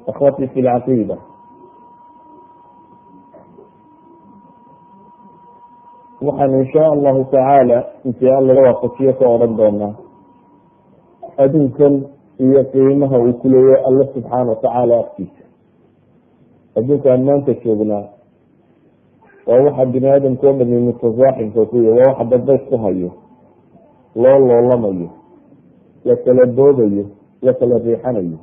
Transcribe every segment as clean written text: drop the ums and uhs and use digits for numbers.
Akhwati fi lcaqiida, waxaan insha Allahu tacaala intii Alla waafajiyo ka odhan doonaa adduunkan iyo qiimaha uu kuleeyahay Alla subxaana watacaala agtiisa. Adduunkaan maanta joognaa waa waxa bini aadamka o dhami mutasaaxibka ku yahy, waa waxa dadba isku hayo, loo loolamayo, la kala boobayo, la kala riixanayo.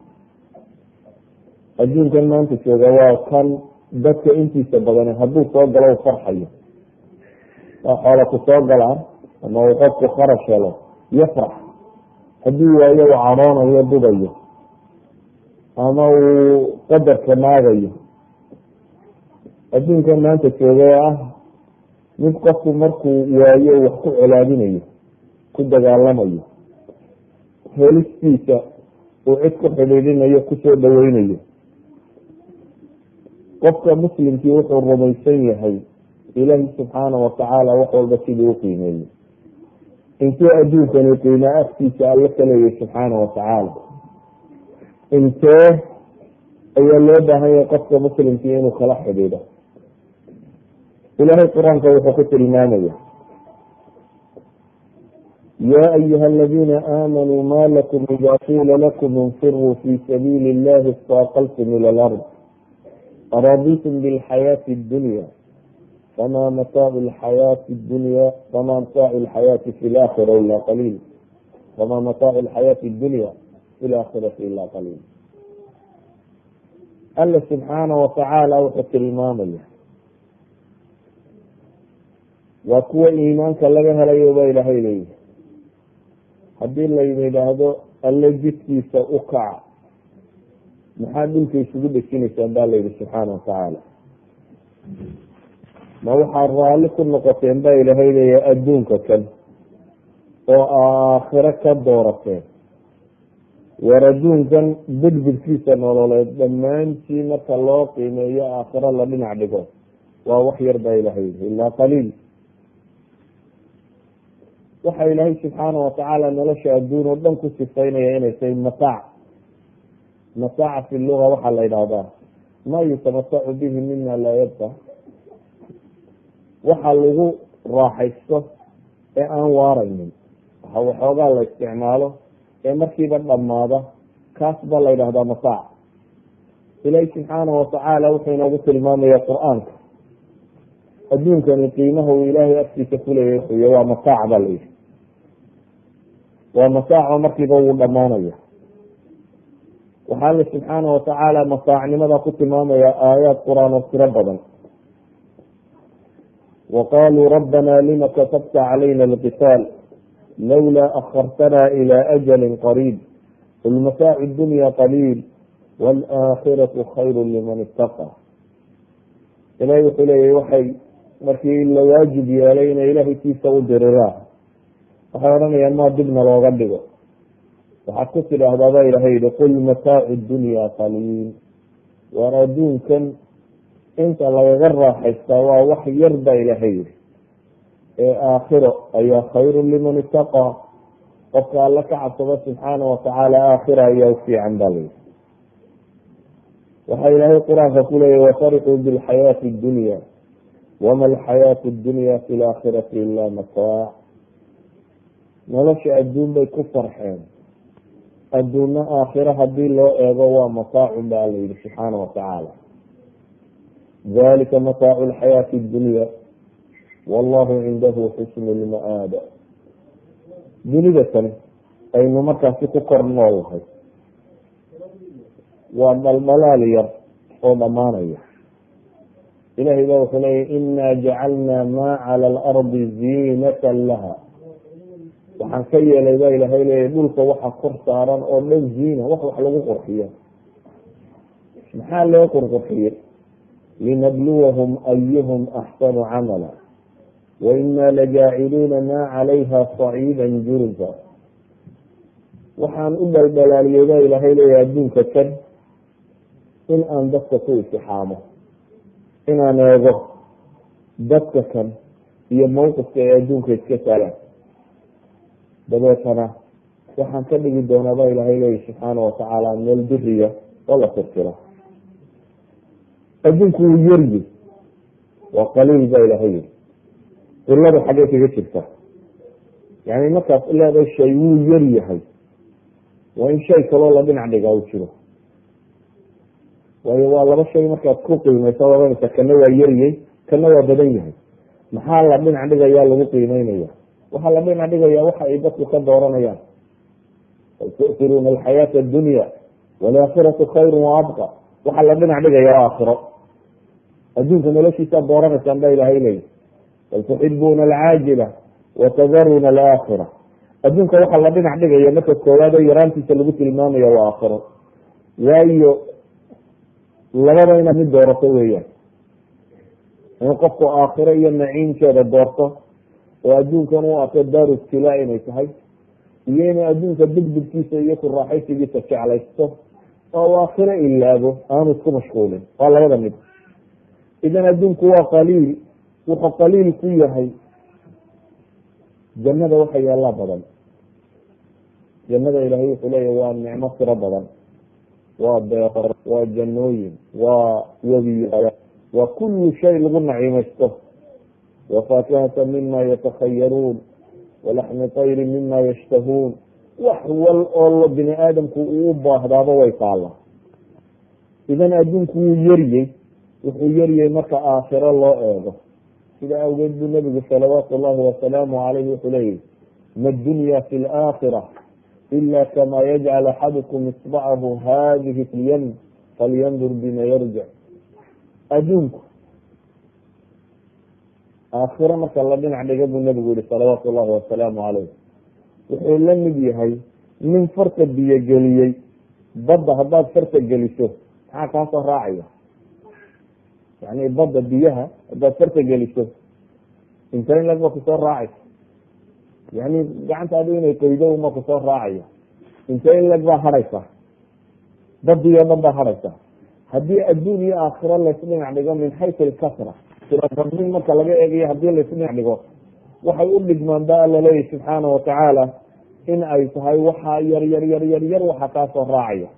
Adduunkan maanta jooga waa kan dadka intiisa badani hadduu soo galo u farxayo, waa xoola ku soo galaan ama uu qofku kharash helo yafrax, hadduu waayo uu cadhoonayo, dudayo ama uu qadarka maagayo. Adduunkan maanta jooga oo ah mid qofku markuu waayo wax ku colaadinayo, ku dagaalamayo, helistiisa uu cid ku xidhiidhinayo, kusoo dhaweynayo. Qofka muslimkii wuxuu rumaysan yahay Ilaahi subxaana watacaala wax walba sidii u qiimeeyey. Intee adduunkani qiima agtiisa Alla ka leeyay subxaana watacaala? Intee ayaa loo baahan yahay qofka muslimkii inuu kala xidhiidho? Ilahay Qur-aanka wuxuu ku tilmaamaya: "Ya ayuha aladiina aamanuu, ma lakum ida qiila lakum infiruu fi sabiili illahi istaaqaltum ila alard, araditum bilxayaati addunya, fama mataacu lxayaati dunya, fama mataacu lxayaati fi laakhira ila qaliil, fama mataacu lxayaati dunya fi laakhirati ila qaliil." Alla subxaana watacaala wuxuu tilmaamaya waa kuwa iimaanka laga helayo ba Ilaahay leeyahay: haddii laydin yidhaahdo Alle jidkiisa u kaca, maxaa dhulka isugu dhejinaysaan? Baa layidhi subxaana watacaala. Ma waxaad raalli ku noqoteen, baa Ilaahay leeyahay, adduunka kan oo aakhiro ka doorateen? War adduunkan bedbedkiisa nololeed dhammaantii marka loo qiimeeyo aakhiro la dhinac dhigo waa wax yar, baa Ilahay yihi, ilaa qaliil. Waxa Ilaahay subxaana watacaala nolosha adduun oo dhan ku sifaynaya inay tahay mataac. Mataaca fi luga waxaa la yidhahdaa ma yutamatacu bihi mima laa yabqa, waxa lagu raaxaysto ee aan waaraynin, waxa waxoogaa la isticmaalo ee markiiba dhammaada, kaas baa la yidhahdaa mataac. Ilaahi subxaana watacaala wuxuu inoogu tilmaamaya Qur-aanka adduunkani qiimaha uu Ilaahay agtiisa kuleeyay wuxuu waa mataac baa la yihi, waa mataac oo markiiba wuu dhammaanaya. Waxaa Alla subxaana watacaala mataacnimada ku tilmaamaya aayaad Qur-aan oo tiro badan. "Waqaluu rabbana lima katabta calayna alqitaal, lawla akhartana ila ajali qariib, qul mataacu dunya qaliil waalaakhiratu khayru liman ittaqa." Ilahay wuxuu leeyahy, waxay markii la waajib yeelay inay Ilahay tiisa u diriraan, waxay odhanayaan: "Maa dibna looga dhigo?" Waxaad ku tidhaahdaa, baa Ilahay yihi, "Qul mataacu dunya qaliil." Waar adduunkan inta lagaga raaxaystaa waa wax yar, baa Ilaahay yihi, ee aakhiro ayaa khayrun liman ittaqaa. Qofka Alla ka cabsada subxaana watacaala aakhira ayaa u fiican, ba layihi. Waxaa Ilaahay Qur-aanka ku leeyahy: "Wafarixuu bilxayaati addunya, wama alxayaatu addunya fi laakhirati ila mataac." Nolosha adduun bay ku farxeen, adduunna aakhiro haddii loo eego waa mataacun, ba Alla yihi subxaana watacaala. "Dalika mataacu lxayaati addunya, wallahu cindahu xusnu lma'aab." Dunida tani aynu markaasi ku kor noolnahay waa dhaldhalaal yar oo dhammaanaya. Ilahay ba wuxuu leeyay: "Ina jacalnaa ma cala alardi ziinatan laha." Waxaan ka yeelay, ba Ilahay leeyay, dhulka waxa kor saaran oo dhan ziina, wax lagu qurxiyo. Maxaa loo qurqurxiyey? "Linabluwahum ayuhum axsanu camala, waina lajaaciluuna ma calayha saciida juruza." Waxaan u dhaldhalaaliyey, ba Ilaahay leeyahy, adduunka kan in aan dadka ku itixaamo, inaan eego dadka kan iyo mawqifka ay adduunka iska taagaan. Dabeetana waxaan ka dhigi doonaa, ba Ilaahay leeyahy subxaana watacaala, meel biriya oo la tirtiro. Adduunku wuu yaryi, waa qaliil baa Ilaahay yiri. Qiladu xaggay kaga jirta? Yani markaas leeday shay wuu yar yahay, waa in shay kaloo la dhinac dhigaa u jiro. Waayo, waa laba shay markaad ku qiimaysa, odanaysa kana waa yaryey, kana waa badan yahay. Maxaa la dhinac dhigayaa lagu qiimeynaya? Waxaa la dhinac dhigaya waxa ay dadku ka dooranayaan. Tu'tiruuna alxayaata addunya walaakhiratu khayru wa abqa. Waxaa la dhinac dhigaya aakhiro. Adduunka noloshiisaa dooranaysaan baa Ilahay leeyahy, bal tuxibuuna alcaajila watadaruuna alaakhira. Adduunka waxaa la dhinac dhigaya marka koowaad oo yaraantiisa lagu tilmaamaya waa aakhiro. Waayo, labada inaad mid doorato weeyaan, inuu qofku aakhiro iyo naciimkeeda doorto oo adduunkan u arko daaru ibtilaa inay tahay, iyo inuu adduunka degdegkiisa iyo ku raaxaysigiisa jeclaysto oo uu aakhiro ilaabo, aanu isku mashquulin. Waa labada mid. Idan adduunku waa qaliil. Wuxuu qaliil ku yahay jannada waxa yaallaa badan. Jannada Ilaahay wuxuu leeyahy waa nicmo tiro badan, waa beer, waa jannooyin, waa webiyo, waa kullu shay lagu naciimaysto. Wafaakihata mima yatakhayaruun walaxmi tayrin mima yashtahuun. Wax wal oo bini aadamku uu u baahdaaba way taalla. Idan adduunku wuu yaryey, wuxuu yaryey marka aakhiro loo eego. Sida awgeed buu Nabigu salawaatu llahi wasalaamu calayh wuxuu leeyahy: ma dunya fi laakhira ila kama yajcal axadukum isbacahu hadihi fi lyam falyandur bima yarjic. Adduunku aakhiro marka la dhinac dhiga, buu Nabigu yihi salawaatu llahi wasalaamu calayh, wuxuu la mid yahay nin farta biyo geliyey badda. Haddaad farta geliso, maxaa kaa soo raacaya? Yani badda biyaha haddaad farta geliso, inta in lag ba kusoo raacaysa? Yani gacantaadu inay qoydo uma kusoo raacaya. Intee in lag baa hadhaysa? Badii oo dhan baa hadhaysa. Haddii adduun iyo aakhiro lays dhinac dhigo, min xaysu alkasra, tirabadnin marka laga eegayo, haddii lays dhinac dhigo, waxay u dhigmaan ba Alla leeyahy subxaana watacaala in ay tahay waxaa yar yar yar yar yar waxa kaasoo raacaya,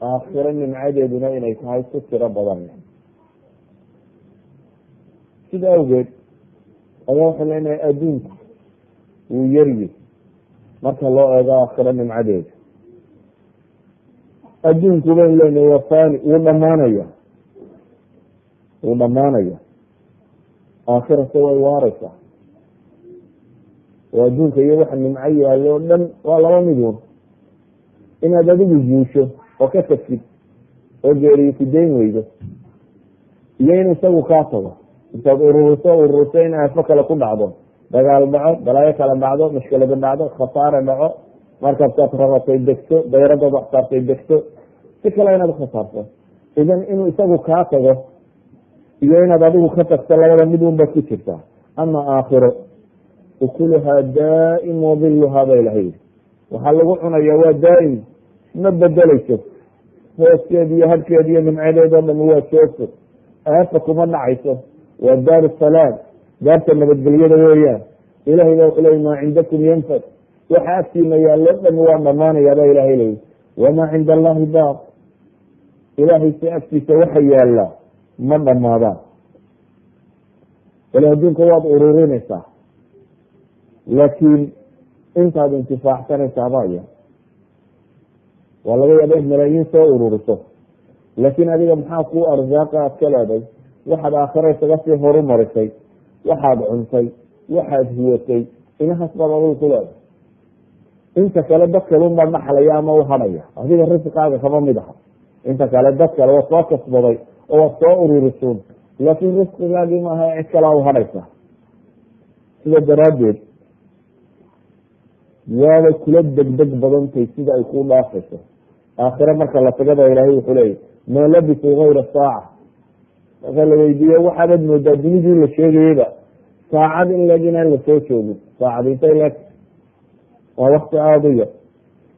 aakhiro nimcadeeduna inay tahay ku tiro badan. Sida awgeed ayaa waxay leenahay adduunku wuu yaryi marka loo eego aakhiro nimcadeeda. Adduunku baynu leenahay waa fani, wuu dhamaanaya, wuu dhamaanaya. Aakhirase way waareysaa. Oo adduunka iyo waxa nimco yaallo o dhan waa laba miduun: inaad adigu guusho oo ka tagtid oo geeriyo ku dayn weydo, iyo in isagu kaa tago. Intaad ururiso ururiso, in aafo kale ku dhacdo, dagaal dhaco, balaayo kale dhacdo, mashkalado dhacdo, khasaare dhaco, markabkaad raratay degto, dayradaad wax saartay degto, si kale inaad ukhasaarto. Idan inuu isagu kaa tago iyo inaad adigu ka tagto, labada mid un baad ku jirtaa. Ama aakhiro, ukuluhaa daa'im wadiluhaa ba Ilahay yidhi. Waxaa lagu cunaya waa daa'im, ma bedeleyso. Hooskeed iyo hadhkeed iyo nimcadeed oo dhami waa joogto, aafa kuma dhacayso. Waa daar salaam, daarta nabadgelyada weeyaan. Ilahay ba wuxuu leey: maa cindakum yanfad. Waxa agtiina yaallo dhami waa dhamaanaya ba Ilahay leeyi. Wamaa cinda Allahi baaq. Ilahay si agtiisa waxa yaallaa ma dhamaadaan. Bale adduunka waad ururinaysaa, laakiin intaad intifaacsanaysaa baya waa laga yaaba in malaayiin soo ururiso, laakiin adiga maxaa ku arsaaqa aad ka leeday? Waxaad aakhira isaga sii horumarisay, waxaad cuntay, waxaad huwatay, inahaas baad adigu ku leeday. Inta kale dad kalun baa dhaxlaya ama u hadhaya, adiga risiqaaga kama mid aha. Inta kale dad kale waad soo kasbaday oo waad soo ururisuun, laakiin risqigaagii maaha, cid kalaa u hadhaysa. Sida daraaddeed waabay kula degdeg badantay sida ay ku dhaafayso. Aakhire marka la tagaba, Ilaahay wuxuu leeyay: maa labisuu gayra saaca. Marka la weydiiyo, waxaabaad moodaa dunidii la sheegayeyba saacad in leg inaan lasoo joogin. Saacad intay leg? Waa wakti aada u yar.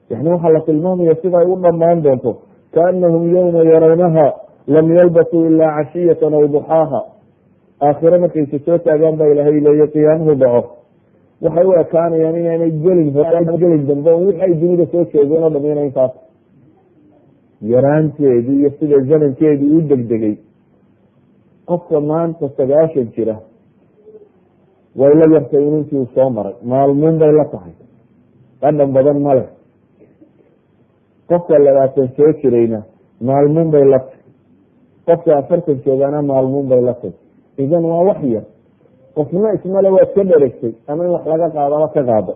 Yani waxaa la tilmaamaya sida ay u dhamaan doonto: kaanahum yawma yarawnaha lam yalbasuu ilaa cashiyatan aw duxaaha. Aakhire markaysa soo taagaan baa Ilaahay leeya, qiyaamuhu dhaco, waxay u ekaanayaan inaanay gelin hore gelin dambe, wixi ay dunida soo joogeen oo dham ina intaas. Yaraanteedii iyo sida zamankeedii u degdegay, qofka maanta 90 jira way la yartay in intii uu soo maray, maalmuun bay la tahay, dhadhan badan ma leh. Qofka 20 soo jirayna maalmuun bay la tahay, qofka 40 joogaana maalmuun bay la tahay. Idan waa wax yar, qofna ismale waad ka dheregtay ama in wax laga qaadaba ka qaado.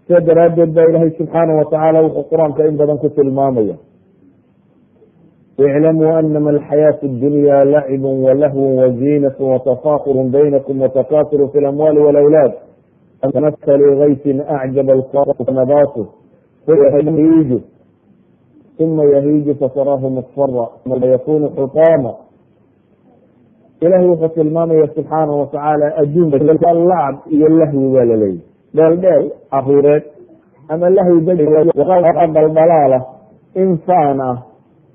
Sida daraaddeed baa Ilaahay subxaana watacaala wuxuu Qur-aanka in badan ku tilmaamaya: iclamuu anama alxayaatu dunya lacibu walahwu waziinatu watafaakurun baynakum watakaasuru fi lamwaali walawlaad, kamathali gaysin acjaba nabaatu yahiiju uma yahiiju fataraahu musfara yakunu xutaama. Ilahay wuxuu tilmaamaya subxaana watacaala adduunka lacab iyo lahwi baa laleeyahy, dheel dheel caruureed ama lahwi dhaldhalaala, in faan ah,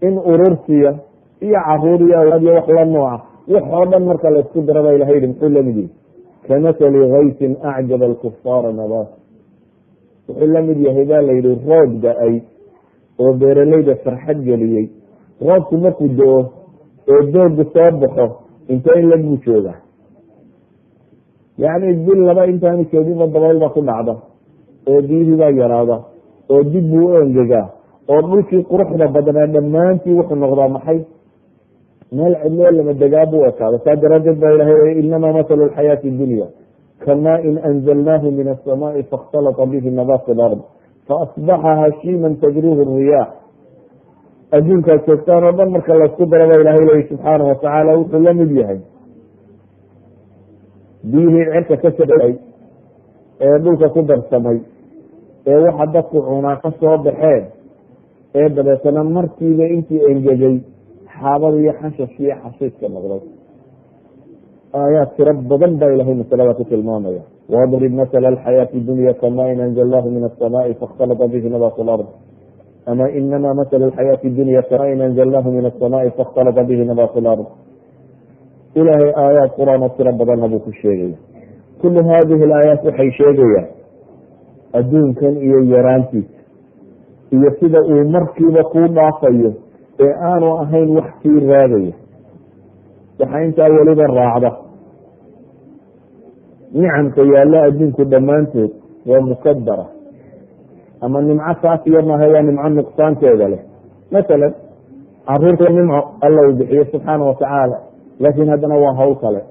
in urursiya iyo caruur iyo awlaad iyo wax la nooca. Wax oo dhan marka la isku daro ba Ilahay yihi, muxuu lamid yahay? Kamathali gaysin acjaba alkufaara nabaat. Wuxuu lamid yahay ba la yihi roob da-ay oo beeralayda farxad geliyey. Roobku markuu do-o oo doogu soo baxo, intee in lag buu joogaa? Yacni bil laba intaanu jooginba dabayl baa ku dhacda oo biyihii baa yaraada oo dib buu u engegaa, oo dhulkii quruxda badnaa dhammaantii wuxuu noqdaa maxay? Meel cidloo lama degaa buu ekaada. Saa daraadeed baa Ilahay: inamaa mathalu alxayaati dunya kamaa-in anzalnaahu min asamaai faاkhtalata bihi nabaat alard faasbaxa hashiiman tadruuhu riyaax. Adduunkaad joogtaan oo dhan marka laysku daro ba Ilahay leyi subxaana watacaala, wuxuu la mid yahay biyihii cirka ka sodhay ee dhulka ku darsamay ee waxa dadku cunaa ka soo baxeen, ee dabeetana markiiba intii engegay xaabada iyo xashashka iyo xashiiska noqday. Aayaad tiro badan baa Ilahay masalada ku tilmaamaya: wadrib mathala alxayaati dunya kamaa-in anzalnahu min asamaai faاkhtalata bihi nabaat alard, ama inama mathalu alxayaati dunya kamaa-in anzalnahu min asamaai faاkhtalata bihi nabaat alard. Ilahay aayaad Qur-aan oo tiro badanna buu ku sheegaya. Kullu hadihi alaayaat waxay sheegayaan adduunkan iyo yaraantiisa iyo sida uu markiiba kuu dhaafayo ee aanu ahayn wax sii raadaya. Waxaa intaa weliba raacda, nicamka yaalla adduunku dhammaantood waa mukadara ama nimco saafiya maaha, waa nimco nuqsaanteeda leh. Masalan, caruurta nimco Alla uu bixiyo subxaana watacaala, laakiin haddana waa hawl kale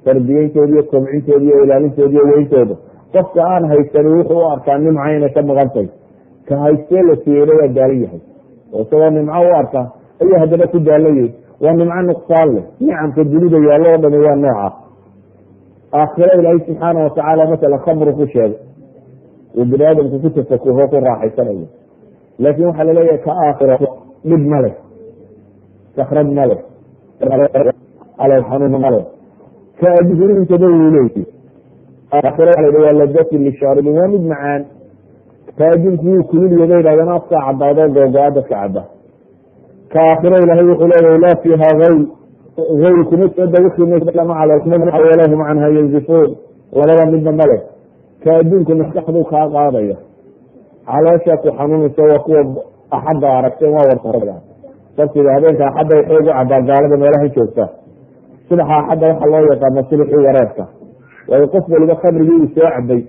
tarbiyeyntooda iyo kobcintooda iyo ilaalintooda iyo weyntooda. Qofka aan haysanin wuxuu u arkaa nimca inay ka maqantay, ka haystee la siiyeyna waa daalan yahay, oo isagoo nimco u arka ayuu haddana ku daalayay. Waa nimco nuqsaan leh. Nicamka dunida yaallo o dhami waa nooca. Aakhiro Ilaahay subxaana watacaala masalan khamru ku sheegay uu bini aadamku ku tafakuho, ku raaxaysanayo, laakin waxaa laleeyahay ka aakhiro dhib ma leh, sakrad ma leh, calool xanuun ma leh. Ka adduuntaba wuu leeyahy. Aakhiro waa ladatin lishaaribin, waa mid macaan. Ka adduunku wuu kululiya bay yidhahdeen, afkaa caddaado googo-a dadka caba. Ka aakhiro Ilaahay wuxuu leeyahay laa fiiha hayl, hayl kuma soo dawakima, walahum canha yanzifuun. Labada midna male. Ka adduunku maskaxduu kaa qaadaya, calooshaa ku xanuunaysa. Waa kuwa Axadda aragteen, waa war Sabtiga habeenka Axadda ay xoog u cabaa gaalada meelaha joogta. Subaxa Axadda waxaa loo yaqaana subaxii wareerka, waayo qof waliba khamrigii uu soo cabay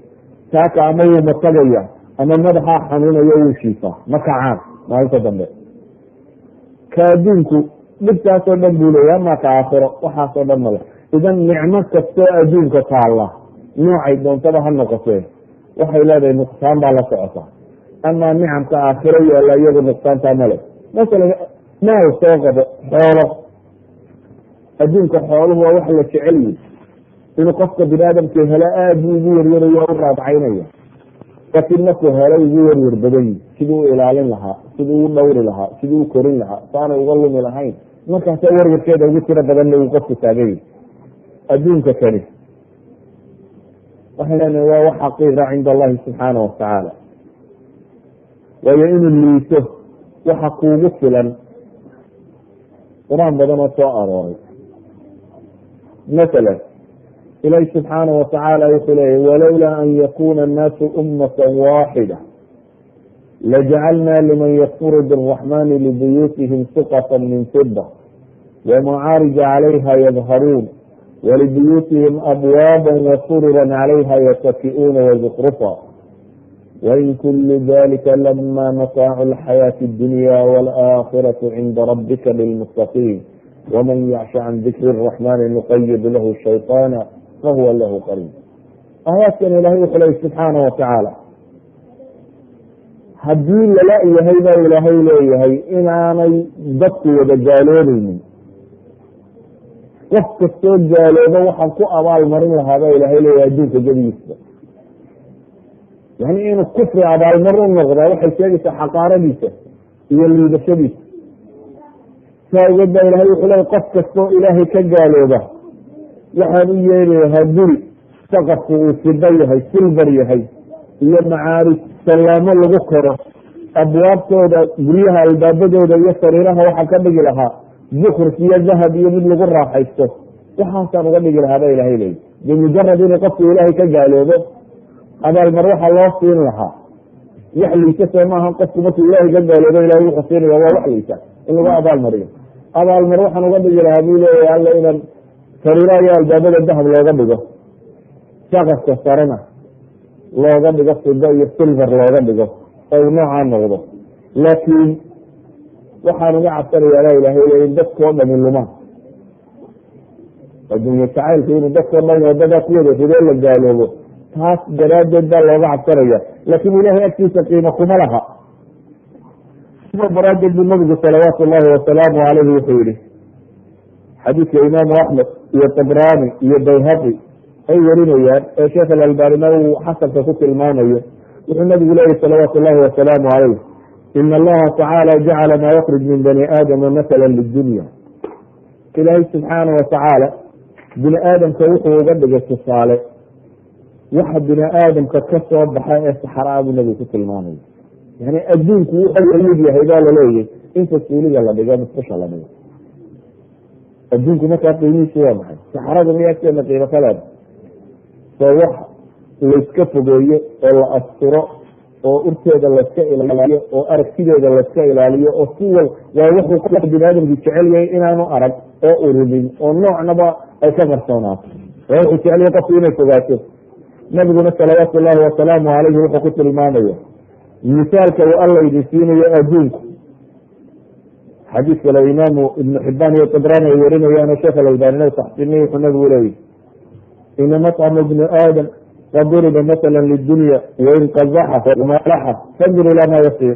taaka ama wuu matagaya ama madaxaa xanuunayo, wuu shiifaa, ma kacaan maalinta dambe. Ka adduunku dhibtaasoo dhan buu leeya, amaa ka aakhiro waxaasoo dhan male. Idan nicmo kastoo adduunka taalla, noocay doontaba ha noqotee, waxay leedahay nuqsaan baa la socota. Amaa nicamka aakhiro yaalla iyagu nuqsaantaa male. Masalan, maal soo qabo, xoolo. Adduunka xooluhu waa wax la jecel yihi inuu qofka bini aadamka helo, aad buu ugu werwerayo, u raadcaynaya. Laakiin markuu helo ugu werwer badan yihi siduu u ilaalin lahaa, siduu u dhowri lahaa, siduu u korin lahaa, saanay uga lumi lahayn. Markaasa werwarkeeda ugu tiro badanna uu qofku taagany. Adduunka kani waxay leenahay waa wax xaqiiqa cinda Allahi subxaana watacaala, waayo inuu liito waxa kuugu filan Qur-aan badan oo soo arooray. Masalan, Ilahi subxaana watacaala wuxuu leeyay: walowlaa an yakuna annaasu ummata waaxida. Lajacalnaa liman yakfuru biraxmani libuyuutihim suqatan min fida wamacaarija calayha yadharuun walibuyuutihim abwaaba wasururan calayha yataki'uuna wazukrufa wain kulu dalika lama mataacu alxayaati addunya waalaakhiratu cinda rabbika lilmuttaqiin waman yacsha can dikri araxmani nuqayid lahu shayطaana fahuwa lahu qariin. Aayaadkan ilahay wuxuu leeyay subxaana watacaala, haddii lala yahay baa ilaahay leeyahay inaanay dadku wada gaaloobeynin, qof kastoo gaalooba waxaan ku abaal marin lahaa baa ilaahay leeyahay adduunka gebigiisba. Yani inuu kufri abaalmar u noqdaa waxay sheegaysaa xaqaaradiisa iyo liidashadiisa. Saa ogeed baa ilahay wuxuu leeyay qof kastoo ilaahay ka gaalooba waxaan u yeeli lahaa guri saqafku uu fido yahay, silbar yahay, iyo macaarij sallaamo lagu koro, abwaabtooda guryaha albaabadooda iyo sariiraha waxaan ka dhigi lahaa zukruf iyo dahab iyo mid lagu raaxaysto, waxaasaan uga dhigi lahaa ba ilahay leeyay. Bimujarad inuu qofku ilaahay ka gaaloobo abaalmar waxaa loo siin lahaa wax liisa. Soo maaha qofku markuu ilaahay ka gaaloobo ilahay wuxuu siinaya waa wax liisa in lagu abaalmariyo. Abaalmar waxaan uga dhigi lahaa buu leeyahay alla inaan sariiraha iyo albaabada dahab looga dhigo, saqafka sarena looga dhigo fido iyo silver looga dhigo oo uu noocaa noqdo. Laakiin waxaan uga cabsanayaa baa ilahay leey in dadkoo dhami lumaan adduunye jacaylku inuu dadkoo dhan wadadaa ku wada ridoo la gaaloobo, taas daraaddeed baa looga cabsanaya. Laakiin ilahay agtiisa qiimo kuma laha. Sidaa daraaddeed buu nabigu salawaatu llahi wasalaamu caleyhi wuxuu yihi, xadiidka imaamu Axmed iyo Tabraani iyo Bayhaqi ay warinayaan ee Sheekh Alalbanina uu xasanka ku tilmaamayo, wuxuu nabigu leeyahy salawaatu llahi wasalaamu caleyh: ina allaha tacaala jacala maa yakruj min bani aadama mathala lidunya. Ilaahay subxaana watacaala bini aadamka wuxuu uga dhigay tusaale waxa bini aadamka ka soo baxa ee saxaraa buu nabigu ku tilmaamaya. Yani adduunku wuxuu lamid yahay baa laleeyahy inta suuliga la dhigo, musqusha la dhigo. Adduunku markaa qiimihiisu waa maxay? Saxaradu miya agteena qiimo ka leeda? Soo wax layska fogeeyo oo la asturo oo urteeda layska ilaaliyo oo aragtideeda layska ilaaliyo oo si wal waa wuxuu qofka bini aadamku jecel yahay inaanu arag oo urubin oo noocnaba ay ka qarsoonaato, waa wuxuu jecel yahay qofku inay fogaato. Nabiguna salawaatu llahi wasalaamu caleyhi wuxuu ku tilmaamaya misaalka uu alla idin siinayo adduunku, xadiis kale imaamu Ibnu Xibaan iyo Tabrani ay warinayaan oo Sheekh Alalbanina taxsiinay, wuxuu nabigu leeyahy: ina maطcama ibnu aadam qad duriba matala lidunya wain qazaxa malaxa fandur ilaa ma yasir.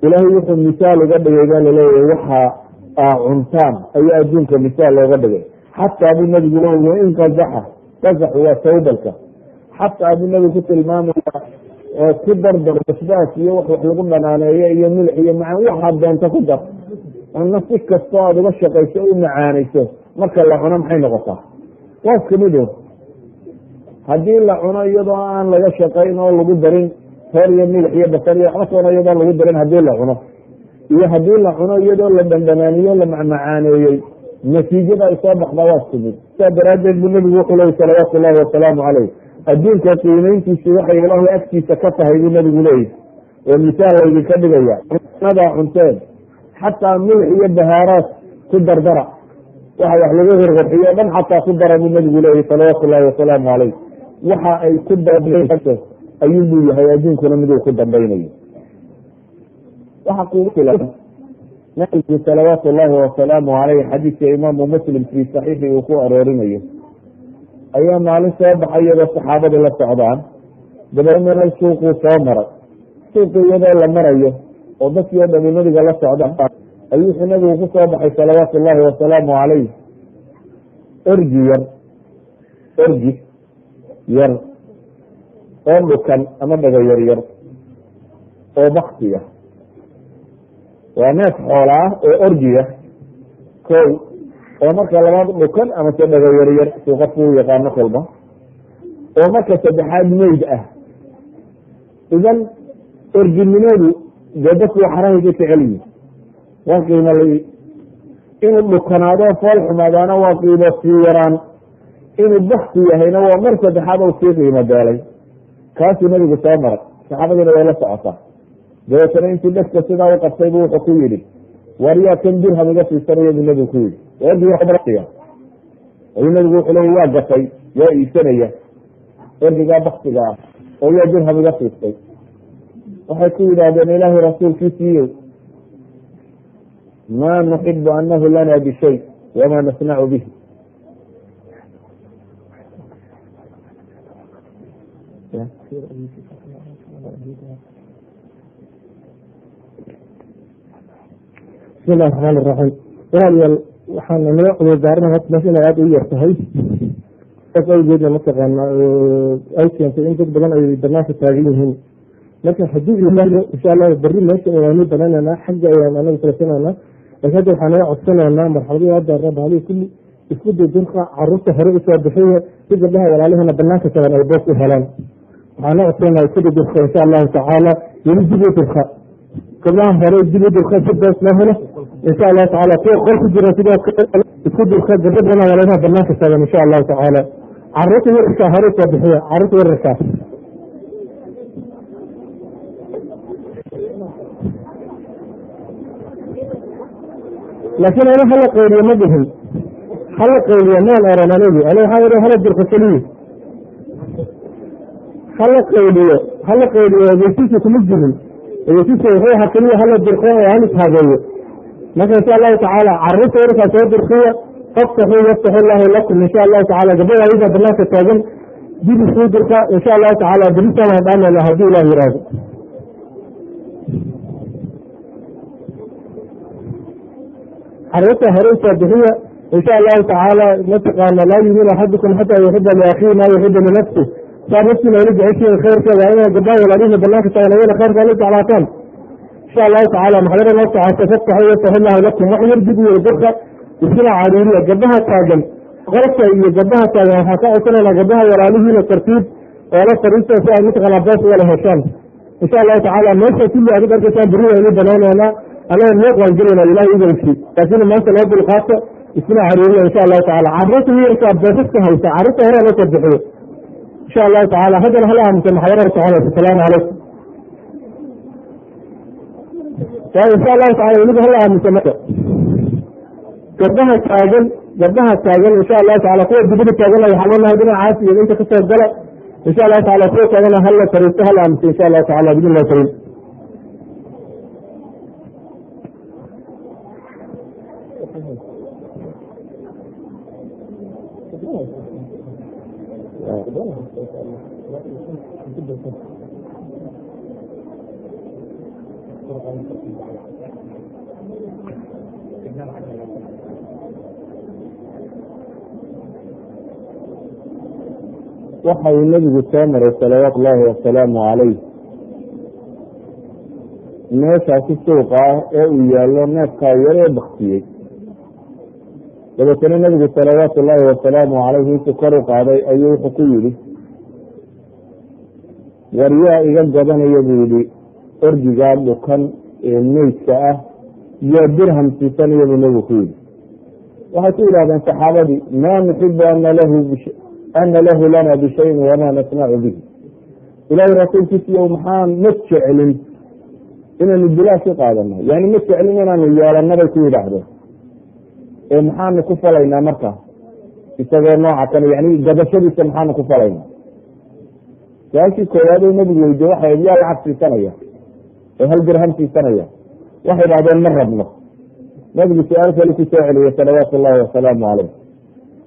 Ilaahay wuxuu misaal uga dhigay baa laleeyahay waxa aa cuntaan ayaa adduunka misaal looga dhigay. Xataa buu nabigu leeyay wain qazaxa, qazaxu waa tawbalka, xataa buu nabigu ku tilmaamaya oo ku dardar basbaas iyo wax wax lagu dhanaaneeyo iyo milix iyo macaan, waxaad doonta ku dar, cunno si kastoo aada uga shaqayso u macaanayso, marka la cuno maxay noqotaa? Waa iska mid un haddii la cuno iyadoo aan laga shaqayn oo lagu darin toor iyo milix iyo basal iyo waxba toona, iyadoon lagu darin haddii la cuno iyo haddii la cuno iyadoo la dhandhanaaniyo la macmacaaneeyey, natiijada ay soo baxdaa waa isku mid. Sidaa daraaddeed buu nabigu wuxuu leeyay salawaatu llahi wasalaamu caleyh: adduunka qiimeyntiisu waxay ilaahay agtiisa ka tahay buu nabigu leeyahy oo misaal laydinka dhigaya cunadaa cunteen, xataa milix iyo bahaaraad ku dardara, waxa wax lagu qurqurxiyo o dhan xataa ku dara buu nabigu leeyahy salawaatu llahi wasalaamu caleyh, waxa ay ku dambayso ayuunbuu yahay adduunkuna miduu ku dambaynayo. Waxa kugu filan nabigu salawaatu llahi wasalaamu caleyh xadiidka imaamu Muslim fii saxiixi uu ku aroorinayo, ayaa maalin soo baxay iyadoo saxaabadu la socdaan. Dabeedna suuquu soo maray. Suuqii iyadoo la marayo oo dadkii oo dhami nabiga la socdaan ayuu wuxuu nabigu ku soo baxay salawaatu llahi wasalaamu caleyh orgi yar, orgi yar oo dhukan ama dhago yar yar oo baktiya. Waa neef xoola ah oo orgiya ko, oo marka labaad dhukan ama se dhago yar yar suu qofku u yaqaano kolba, oo marka saddexaad meyd ah. Idan orginimadu dee dadku waxarahay ka jecel yihin, waa qiimo la inuu dhukanaado fool xumaadaana waa qiimo sii yaraan, inuu bakti yahayna waa mar saddexaad oo sii qiimo beelay. Kaasuu nabigu soo maray Saxaabadiina way la socotaa. Dabeetana intuu dhegta sidaa u qabtay buu wuxuu ku yidhi, war yaa kan dirham iga siisanaya buu nebigu ku yidhi. Orgiga ayuu nebigu wuxuu leey waa gatay, yaa iibsanaya orgigaa baktiga ah oo yaa dirham iga siistay. Waxay ku yidhaahdeen, ilaahay rasuulkiisiiyo, ma nuxibu anahu lana bishay wama nasnacu bihi. Bismi illahi raxmaan iraxiim. Walaalayaal, waxaan naga cudurdaaranay horta meesha inay aada u yar tahay, saas awgeedna mataqaana ay keentay in dad badan ay banaanka taagan yihiin. Marka haddii insha Allah berri meesha ayaanu banaanaynaa, xagga ayaan anaga fariisanaynaa, laakiin hadda waxaan naga codsanaynaa marxaladii hadda rabahalihi kulli isku day durka caruurta hore usoo bixiya si gabdhaha walaalahana banaanka tagan ay boos u helaan. Waxaan na codsanaynaa isku day durka insha Allahu tacaala, weli dib u durka gabdhaha hore, dib u durka si boos loo helo insha Allahu tacaala. Kuwa qol ku jira sidoo kale isku durka, gabdho badan walaalaha banaanka taagan insha Allahu tacaala. Caruurta yararkaa hore usoo bixiya, caruurta yararkaa. Laakiin ana hala qayliyo ma dhihin, hala qayliyo maan oran anigu. Ani waxaa ihi hala durka keliya, hala qayliyo, hala qayliyo ogeysiisa kuma jirin. Ogeysiisa wuxuu ahaa keliya hala durko oo hal ishaabeeyo. Marka insha Allahu tacaala caruurta yararkaa soo durkiya, faftaxuu yaftaxu llahu lakum insha Allahu tacala. Gabdhaha ayaga banaanka taagan dib isuu durka insha Allahu tacaala, berisaan waan dhaamayna haddii Ilah yiraahdo. Caruurta hore usoo bixiya insha Allahu tacaala. Mataqaana laa yuminu axadukum xataa yuxiba liakhiihi maa yuxibu linafsih. Saa naftiina ula jeceshiin khayrka, waa inay gabdhaha walaalihiina banaanka taagan ayana khayrka la jeclaataan insha Allahu tacaala. Maxdara noo socota, faftaxuu yaftaxu llahu lakum. Wax yar dib u yiri dadka iskuna cariiriya gabdhaha taagan qolka iyo gabdhaha taagan. Waxaan ka codsanaynaa gabdhaha walaalihiina tartiib oo la fariista si ay mataqaanaa boos wala heshaan insha Allahu tacaala. Meesha kulli aad arkaysaan berri waynu banaynaynaa, anaga nooq waan gelayna Ilahi idankii, laakiin maanta loo dulqaato, iskuna cariiriya insha Allahu tacaala. Caruurta yarka boosaska haysa, caruurta hore loo soo bixiyo insha Allahu tacaala. Haddana hala aamusa, maxadarada soconaysa. Asalaamu calaykum. Insha Allahu tacala weliba hala aamusa. Marka gabdhaha taagan, gabdhaha taagan insha Allahu tacala, kuwa dibada taagan waxaan leenahay dhinacaas iyo inta kasoo gala insha Allahu tacala. Kuwa taagana hala fariisto, hala aamusa insha Allahu tacala biidni illahi kariim. Waxa uu nebigu soo maray salawaatu llaahi wasalaamu calayh meeshaasi suuqa ah ee uu yaallo neefkaa yar ee baktiyey. Dabeetana nebigu salawaatu llaahi wasalaamu calayhi intuu kor u qaaday ayuu wuxuu ku yidhi, war yaa iga gadanaya buu yihi orgigaa dhukan ee meydka ah, yaa dirham siisanaya buu nebigu ku yidhi. Waxay ku yidhahdeen saxaabadii, maa nuxibu ana lahu lana bishayin wama nasnacu bihi. Ilaahay rasuulkiisiiyo, maxaan ma jeclin inaanu bilaash u qaadano, yani ma jeclin inaanu yeelano bay ku yidhaahdeen, ee maxaanu ku falaynaa marka isagoo nooca kale, yani gadashadiisa maxaanu ku falaynaa? Su-aashii koowaad oo nebigu weydiye waxay yaa lacag siisanaya oo hal dirham siisanaya? Waxay idhahdeen ma rabno. Nebigu su-aal kale ku soo celiyey salawaatu llahi wasalaamu calayh,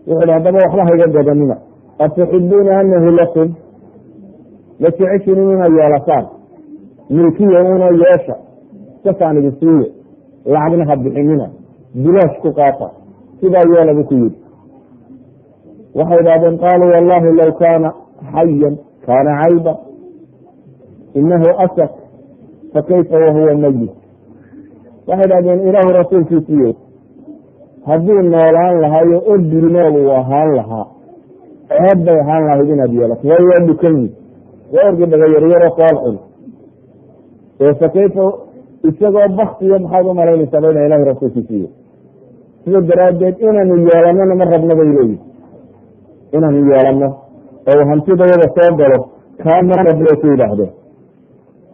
wuxu hi haddaba waxba hayga gadanina, atuxibuuna anahu lakum? Ma jeceshin inaad yeelataan milkiya una yeesha, sasaan idin siiyo, lacagna ha bixinina, bilaash ku qaata, sidaa yeela buu ku yidhi. Waxay idhahdeen qaaluu wallahi law kaana xayan kaana cayba, inahu asak fakayfa wahuwa mayit. Waxay idhahdeen ilaahu rasuulkiisiiyo, hadduu noolaan lahaayo orgi nool uu ahaan lahaa ceeb bay ahaan lahayd inaad yeelato, waayo waa dhukan yihi, waa orgi dhaga yaryaro qool xun, ee fakayfa isagoo baktiya maxaad umalaynaysaa bayna ilahi rasuulkiisiiyo? Sida daraaddeed inaanu yeelanona ma rabno bay leeyihi, inaanu yeelano oo hantidayada soo galo kaa ma rabno ku yidhaahdeen.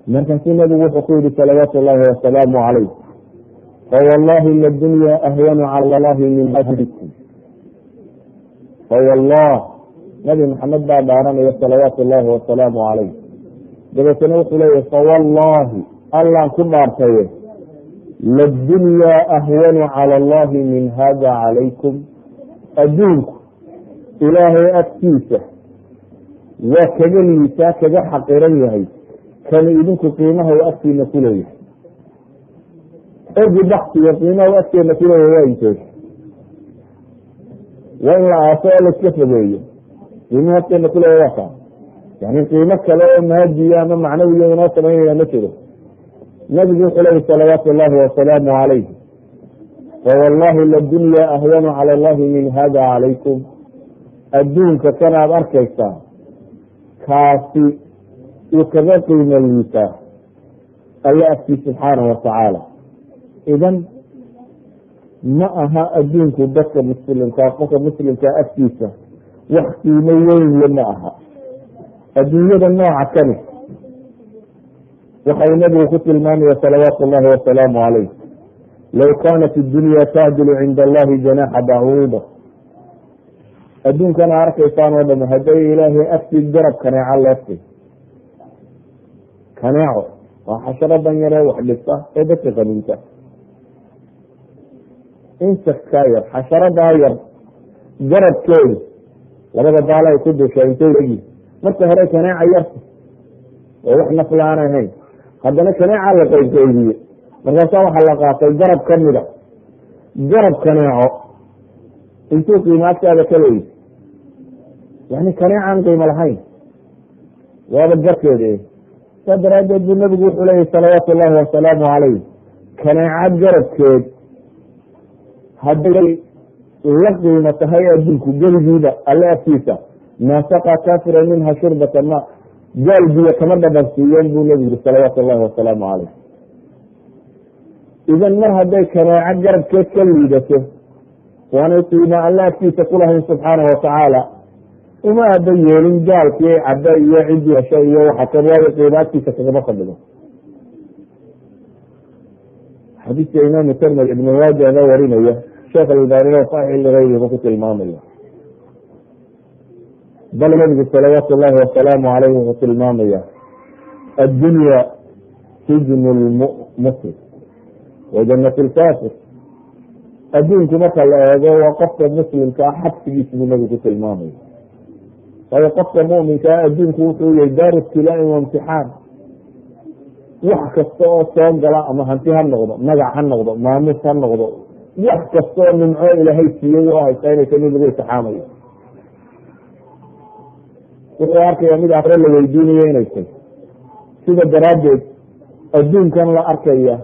Markaasuu nabigu wuxuu ku yihi salawaatu llahi wasalaamu calayh, fawallahi ladunya ahwanu cala allahi min ahlikum. Fawallah, Nabi Maxamed baa dhaaranaya salawaatu llahi wasalaamu calayh. Dabeetana wuxuu leeyahy, fawallahi, Allaan ku dhaartaye, ladunya ahwanu cala allahi min hada calaykum. Adduunku Ilaahay agtiisa waa kaga liitaa, kaga xaqiran yahay kani idinku qiimaha u agtiina ku leeyahay. Orgi baktiga qiimaha u agteena ku leeyahay waa intee? Waa in la aaso oo laiska fogeeyo. Qiimaha agteena kuleeyahay waa kaa, yani qiimo kale oo maadiya ama macnawiya inoo samaynaya ma jiro. Nabigu wuxuu leeyay salawaatu llahi wasalaamu calayh, fawallahi ladunya ahwanu cala allahi min hada calaykum. Adduunka kanaad arkaysaa kaasi uu kaga qiimo liitaa Alla agtii subxaanahu watacaala. Idan ma aha adduunku dadka muslimkaa, qofka muslimkaa agtiisa wax qiimo weyn le ma aha. Adduunyada nooca kani waxau nabigu ku tilmaamaya salawaatu llahi wasalaamu calayh, low kaanat iddunya tacdilu cinda allahi janaxa bacuuda. Adduunkana arkaysaan oo dham hadday Ilaahay agtii garab kaneeco leegtay, kaneeco waa xasharadan yaree wax dhibta ee dadka qaniinta, insectkaa yar, xasharadaa yar garabkeedu, labada baala ay ku dusha intay legi. Marka hore kaneeca yarta oo wax nafla aan ahayn, haddana kaneeca la qaybqaybiye, markaasaa waxaa la qaatay garab kamida. Garab kaneeco intuu qiimo agtaada ka leeyi? Yani kaneecaan qiimo lahayn waaba garkeeda. Saa daraaddeed buu nabigu wuxuu leeyahy salawaatu llahi wasalaamu calayh, kaneeco garabkeed hadday la qiimo tahay adduunku gebigiiba Alle agtiisa, maa saqaa kaafira minha shurbata ma, gaal biyo kama dhadhan siiyeen, buu nabigu yiri salawaatu llahi wasalaamu calayh. Idan mar hadday kaneeco garabkeed ka liidato, waanay qiimo Alle agtiisa ku lahayn subxaanahu watacaala, uma aaba yeelin gaalkii cabbe iyo ciddii hesho iyo waxa kan, waayo qiimo agtiisa kagama fadhido. Xadiiska Imaamu Tirmidi, Ibnu Maajana warinaya, Sheekh Albanina saxiix ligayrihi ku tilmaamaya. Bal nabigu salawaatu llahi wasalaamu caleyh wuxuu tilmaamaya, addunya sijnu lmuslim wa jannat lkaafir. Adduunku marka la eego waa qofka muslimkaa xabsigiisa, buu nabigu ku tilmaamaya. Waayo qofka muminkaa adduunku wuxuu yahay daaru ibtilaain wa imtixaan. Wax kasta oo soo gala, ama hanti ha noqdo, magac ha noqdo, maamus ha noqdo, wax kasta oo nimco Ilaahay siiyey oo haysta, inay kamid lagu imtixaamayo. Wuxuu arkaya mid aakhire la weydiinayo inay tay. Sida daraaddeed adduunkan la arkaya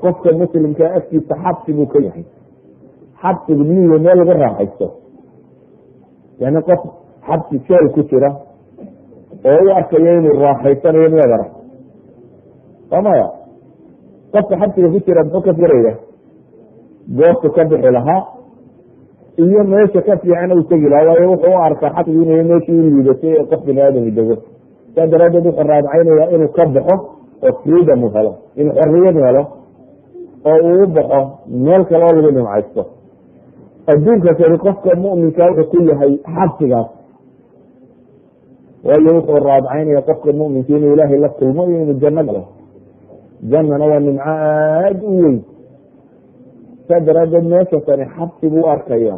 qofka muslimkaa agtiisa xabsi buu ka yahay. Xabsigu miyuyo meel lagu raaxaysto? Yani qof xabsi jeel ku jira oo u arkayo inuu raaxaysanayo miyaad arag? Waa maya. Qofka xabsiga ku jira muxuu ka firaya? Goortu ka bixi lahaa iyo meesha ka fiican u tegi lahaa. Waayo wuxuu u arkaa xabsigu inay meeshii u liidatay ee qof bini aadami dego. Saa daraaddeed wuxuu raadcaynayaa inuu ka baxo oo freedom u helo, inuu xorriyad helo oo uu u baxo meel kale oo lagu nimcaysto. Adduunka kani qofka muminka wuxuu ku yahay xabsigaas, waayo wuxuu raadcaynaya qofka muminka inuu Ilaahay la kulmo iyo inuu janno galo. Jannana waa nimco aada u weyn. Saa daraaddeed meesha tani xabsi buu arkaya.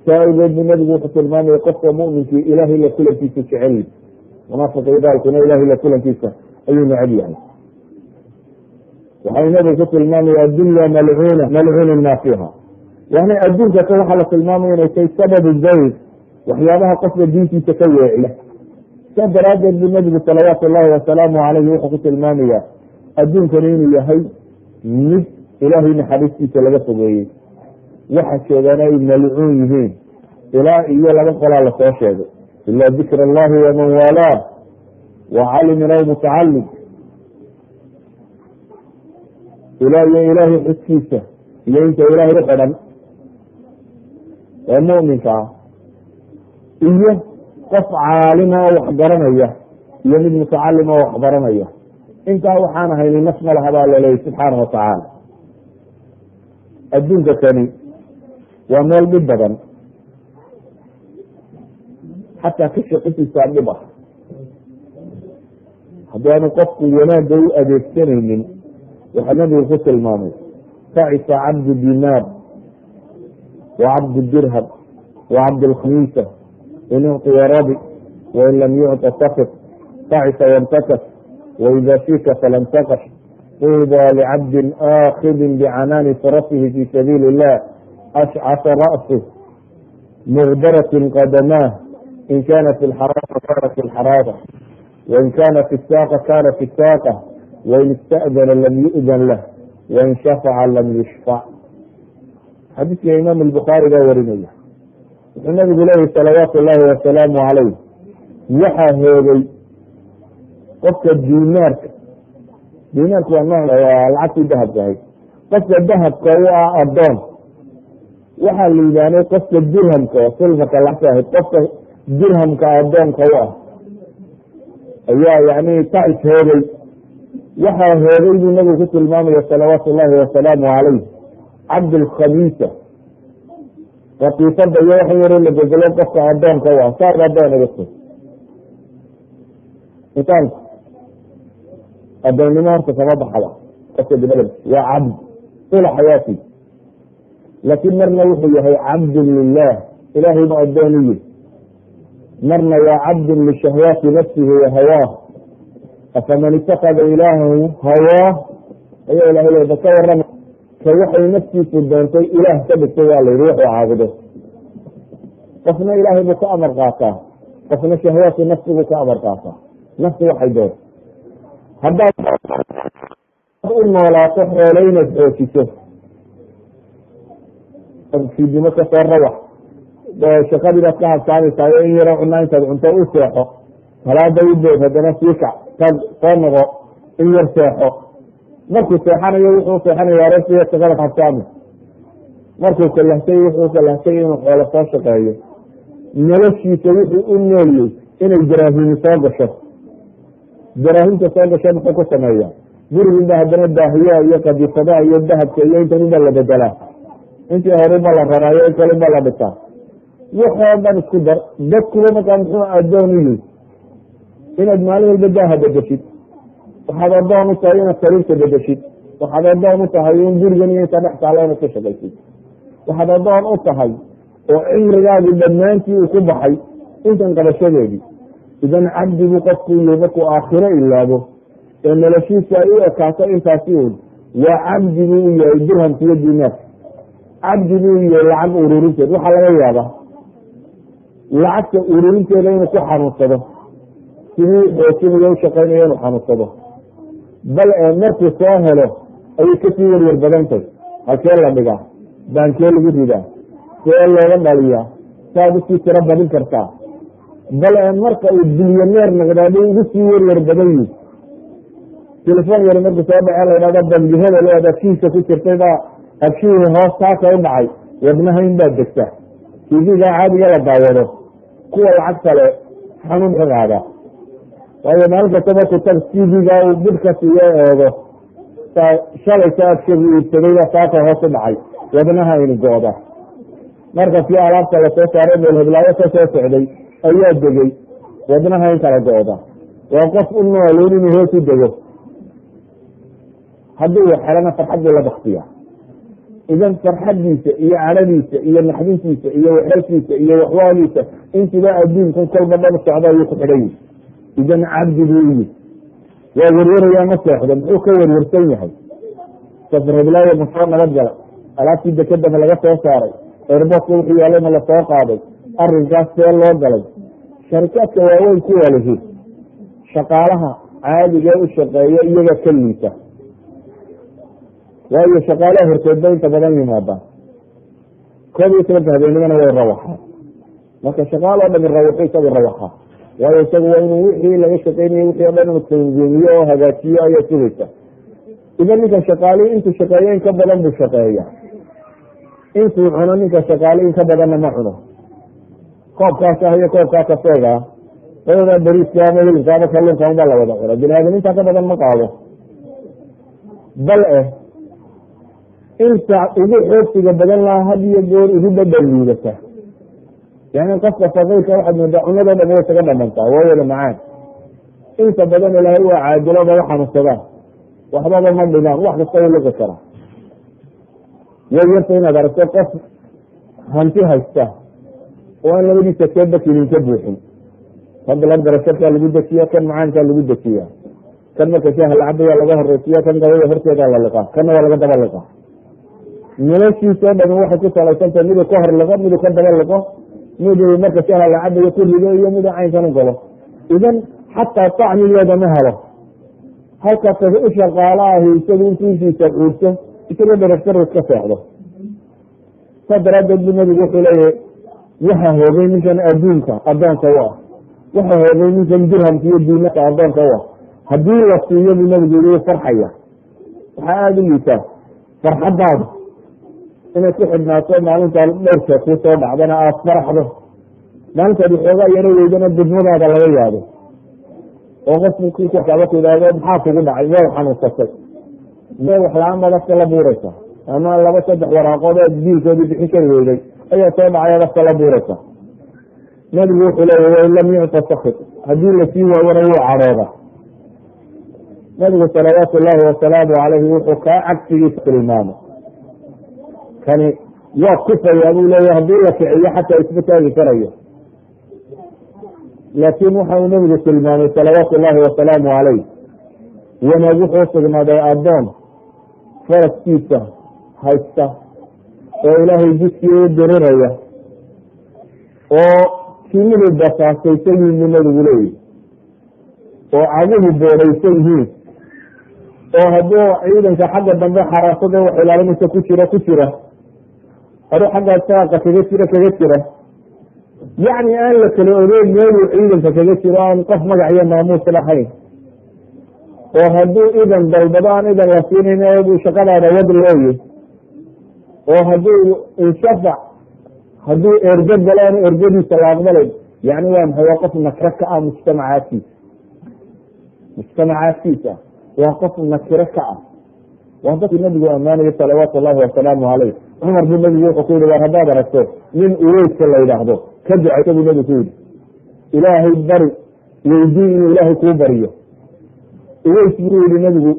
Saa awgeed buu nabigu wuxuu tilmaamaya qofka muminkii Ilaahay la kulankiisa jecel, munaafiqa gaalkuna Ilahay la kulankiisa ayuu necab yahay. Waxau nabigu ku tilmaamaya, addunya malcuuna malcuunun ma fiiha. Yani adduunka ka waxaa la tilmaamaya inay tahay sababu zayg, waxyaabaha qofka diintiisa ka weeciya. Saa daraaddeed buu nabigu salawaatu llahi wasalaamu calayhi wuxuu ku tilmaamaya adduunkani inuu yahay mid Ilaahay naxariistiisa laga fogeeyey, waxa joogaana ay malcuun yihiin, ilaa iyo laba qolaa lasoo sheegay, ila dikr allahi waman waalaah wa calimin aw mutacalim, ilaa iyo Ilaahay xuskiisa iyo inta Ilaahay ku xidhan ee muminka ah, iyo qof caalima oo wax garanaya iyo mid mutacalim oo wax baranaya. Intaa waxaan ahayni naf ma laha baa laleeyay subxaana watacaala. Adduunka kani waa meel dhib badan, xataa ka shaqisiisaa dhib ah. Haddii aanu qofku wanaagga u adeegsanaynin, waxaa nabigu ku tilmaamay tacisa cabdu dinaar wa cabdu dirham wa cabd lkhamiisa, in ucطiya radi wain lam yucطa sakit, tacisa wantakas, waida fika falan taqash, tuuba licabdin aakidin bicanaani farasihi fi sabiili illah, ashcasa ra'suh muqdaratin qadamaah, in kana fi lxaraasa kana fi lxaraasa, wain kana fi saaqa kana fi saaqa, wain ista'dana lam yu'dan lah, wain shafaca lam yushfac. Xadiiska imaam albukhaari baa warinaya. Wuxuu nabigu leeyahy salawaatu llahi wasalaamu calayh, waxaa hoogay qofka dinaarka. Dinaarku waa nooc lacagtii dahabka ahayd. Qofka dahabka u ah adoon waxaa liibaanay qofka dirhamka oo silfarka lacagta ahayd, qofka dirhamka adoonka u ah ayaa yani tacis hoogay. Waxaa hoogay buu nabigu ku tilmaamaya salawaatu llahi wasalaamu calayh cabdulkhamiisa, katiifada iyo waxa yaro la bedelo qofka adoonka u ah, saad adoon uga. Insaanku adoonnimo horta kama baxaba. Qofka biniadam waa cabd tula xayaati, laakiin marna wuxuu yahay cabdun lilah, ilahay buu adoon u yihi, marna waa cabdun lishahwaati nafsihi wa hawaah. Afaman itakada ilaahahu hawaah ayaa ilahay le ba ka warama, ka waxay naftiisu doontay ilaah ka dhigtay waa la yihi wuxuu caabudo. Qofna ilaahay buu ka amar qaataa, qofna shahwaatu nafsi buu ka amar qaataa, nafsi waxay doonto. Haddaad u noolaato xoolo inaad xoojiso, fiidnimo kasoo rawax, shaqadii baad ka habsaamaysaa, in yaro cunaa intaad cunto u seexo, salaada u bood, haddana sii kac, tag, soo noqo, in yar seexo. Markuu seexanayo wuxuu seexanaya aroortiiya shaqada habsaami, markuu kalahsay wuxuu kalahsay inuu xoolo soo shaqeeyo. Noloshiisa wuxuu u nooliyey inay daraahimi soo gasho. Daraahimta soo gasho muxuu ku sameeyaa? Guriginba haddana daahiyaha iyo qadiifadaha iyo dahabka iyo intan unbaa la bedelaa, intii horuba la raraayo, in kalunba la dhisaa, waxoo dhan isku dar. Dadkuba markaa muxuu adoon u yihi? Inaad maalin walba daaha bedeshid. Waxaad adoon u tahay inaad sariirta bedeshid. Waxaad adoon u tahay in gurigan iyo inta dhex taala inaad ka shaqaysid. Waxaad adoon u tahay oo cimrigaagi dhammaantii uu ku baxay intan qabashadeedii. Idan cabdi buu qofku yahay markuu aakhiro ilaabo ee noloshiisu ay u ekaato intaasi un. Waa cabdi buu u yahay dirhamka iyo dinaarka, cabdi buu u yahay lacag ururinteed. Waxaa laga yaabaa lacagta ururinteeda inuu ku xanuunsado, sidii xoojinayo u shaqaynayo inuu xanuunsado, bal ee markuu soo helo ayay kasii werwer badantay. Halkee la dhigaa? Baankee lagu ridaa? See looga dhaliyaa? Saad usii tiro badin kartaa? Bal ee marka uu bilyaneer noqdaa buu ugu sii werwer badan yihi. Telefon yar markuu soo dhace la idhahdo bangi hebel oo ad abshihiisa ku jirtay baa abshihii hoos taaka u dhacay, wadnaha in baa degta. Tv-ga caadiga la daawado kuwa lacag kale xanuun ka qaada, waayo maalin kasta markuu tag tv-ga uu bidhka siiyo eego shalaysa abshigu iibsaday baa saaka hoos u dhacay, wadnaha aynu go-da. Marka kii alaabta lasoo saaray meel heblaayo ka soo socday ayaa degay, wadnaha in kala go-da. Waa qof u noolun inuu hoos u dego, hadduu wax helana farxad buu la baktiya. Idan farxadiisa iyo cadhadiisa iyo naxdintiisa iyo waxelkiisa iyo waxwaaliisa intiba adduunkan kolba dhab socda ayuu ku xidhan yihi. Idan cabdi buu u yihi, waa werwerayaa, ma seexdo. Muxuu ka werwersan yahay? Safar heblaayo ma soo nabad gala? Alaabtii dekeda ma laga soo saaray? Airportka wuxuu yaalay ma lasoo qaaday? Arrinkaas see loo galay? Sharikaadka waaweyn kuwa lihi shaqaalaha caadigee u shaqeeya iyaga ka liita, waayo shaqaalaha horteedba inta badan yimaada 11-ka habeenimana way rawaxaan. Marka shaqaaloo dhami rawaxo, isagu rawaxa, waayo isagu waa inuu wixii laga shaqeynayo wixii o dhan inuu tanziimiyo oo hagaajiyo ayaa sugaysa. Idan ninka shaqaalihi intuu shaqeeyo in ka badan buu shaqeeya, intuu cuno ninka shaqaali in ka badanna ma cuno. Koobkaas ah iyo koobkaa kafeega ah Labadaa bariiska ama hilibka ama kalluunka unbaa la wada cuna. Bini aadam intaa ka badan ma qaado. Bal inta ugu xoogsiga badan laha had iyo goor ugu dhadhan liidata. Yani qofka faqiirka waxaad moodaa cunadoo dham way isaga dhamantaa, waa wada macaan. Inta badan ilaahay waa caadilo, maba xanuunsadaan, waxbaba ma dhimaan, wax kasta u liqi karaa. Way yarta inaad aragto qof hanti haysta oo aan labadiisa keeba kilin ka buuxin. Kan blood pressurekaa lagu dejiya, kan macaankaa lagu dejiya, kan marka shaaha la cabayaa laga horeysiya, kan gabada horteedaa la liqaa, kanna waa laga daba liqaa. Noloshiisa o dhami waxay ku salaysantahay miduu ka hor liqo, miduu ka daba liqo, miduu marka shaaha la cabayo ku rido iyo miduu caynkan u galo. Idan xataa tacmigeeda ma helo. Halka u shaqaalo ahi isagu intuu ishiisa cuurto isagoo dharagsan iska seexdo. Saa daraadeed bu nabigu wuxuu leeyahay, waxa hoogay ninkan adduunka addoonka u ah, waxa hoogay ninkan dirhamka iyo diinaka addoonka u ah. Haddii la siiyo, buu nabigu yii, wuu farxaya. Waxaa aada u liitaa farxadaada inay ku xidhnaato maalintaa dhowrka kuu soo dhacdana aada faraxdo, maalintaad waxoogaa yaro weydana didmadaada laga yaabo oo qofku kii kuxkaaba ku yidhaahdo, maxaa kugu dhacay? Miyaad xanuunsatay? Miyaad wax la-aan baad afka la buuraysa? Ama laba saddex waraaqood ood biilkoodii bixin kari weyday ayaa soo dhacay, ad afka la buuraysa. Nabigu wuxuu leeya, wain lam yucta sakit, haddii lasii waayona wuu cadhooda. Nabigu salawaatu llaahi wasalaamu calayhi wuxuu kaa cagsigiisa tilmaamay. Kani waa kufayaa, buu leeya, haddii la kiciyo xataa isma taagi karayo. Laakiin waxa uu nabigu tilmaamay salawaatu llaahi wasalaamu calayh, wanaag wuxuu sugnaaday addoon faraskiisa haysta oo ilaahay jidkii u diriraya oo timuhu basaasaysan yihiin, buu nabigu leeyahy, oo caguhu boodhaysan yihiin, oo hadduu ciidanka xagga dambe xaraasada wax ilaalinaysa ku jira ku jira, hadduu xagga saaqa kaga jira kaga jira, yacni aan la kala ogeyn meeluu ciidanka kaga jiro, aan qof magac iyo maamuus lahayn, oo hadduu idan dalbado aan idan la siinayn buu shaqadaada wad looye, oo hadduu inshafac, hadduu ergo galo aan ergadiisa la aqbalayn. Yani waa maxay? Waa qof nakiro ka ah mujtamacaadkiisa. Mujtamacaadkiisa waa qof nakiro ka ah. Waa dadkii nabigu ammaanaya salawaatu llahi wasalaamu caleyh. Cumar buu nabigu wuxuu ku yihi, war haddaad aragto nin uweyska la yidhaahdo, ka ducaysa, buu nabigu ku yidhi. Ilaahay bari, weydii inuu ilaahay kuu bariyo. Uweys buu yihi nabigu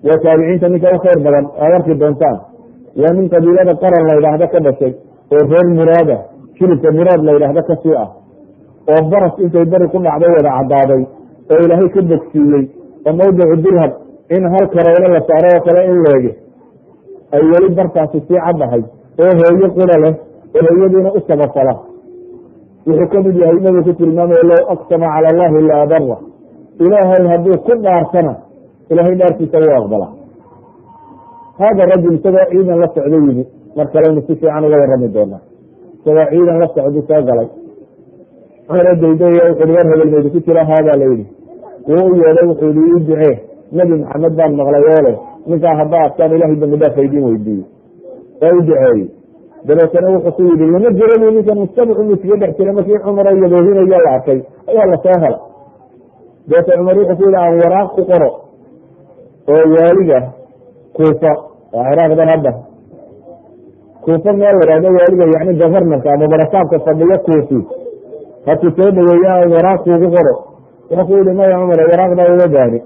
waa taabiciinta ninka u khayr badan, aad arki doontaan. Waa nin qabiilada Qaran la yidhaahdo ka dhashay oo reer Muraada, shilibka Muraad la yidhaahdo kasii ah, oo baras intay beri ku dhacday wada caddaaday oo ilaahay ka bogsiiyey, oo mawdicu dirham in hal karoono la saaro oo kale in leege ay weli bartaasi sii caddahay, oo hooyo qura leh, oo hooyadiina u samafala. Wuxuu kamid yahay nabigu ku tilmaamaya, low aqsama cala allahi la abara, ilaahay hadduu ku dhaarsana ilaahay dhaartiisa wuu aqbala. Hada rajul isagoo ciidan la socdo yimi. Mar kaleynu si fiican uga warami doonaa. Isagoo ciidan la socdu soo galay. Cumar dayday wuxu war hebel maydi ku jira haadaa la yidhi. Wuu u yeedhay, wuxuu yihi, ii ducee, Nebi Maxamed baan maqlay oo leh, ninkaa haddaa adkaan ilahay dambi dhaaf idiin weydiiyo. Waa u duceeyey. Dabeetana wuxuu ku yidhi, lama garanayo ninkan, mujtamacu iskaga dhex jira. Markii Cumar oo yaboohinaya la arkay ayaa lasoo helay. Dabeete Cumar wuxuu ku yidhi, aan waraaq ku qoro oo waaliga Kuufa, waa Ciraaqdan hadda, Kuufa meel la yihahdo, waaliga yani governorka ama barasaabka fadhiyo Kuufi haku soo dhaweeyo, aan waraaq kuugu qoro. Wuxuu ku yihi, maya Cumar, waraaqdaa uma baani.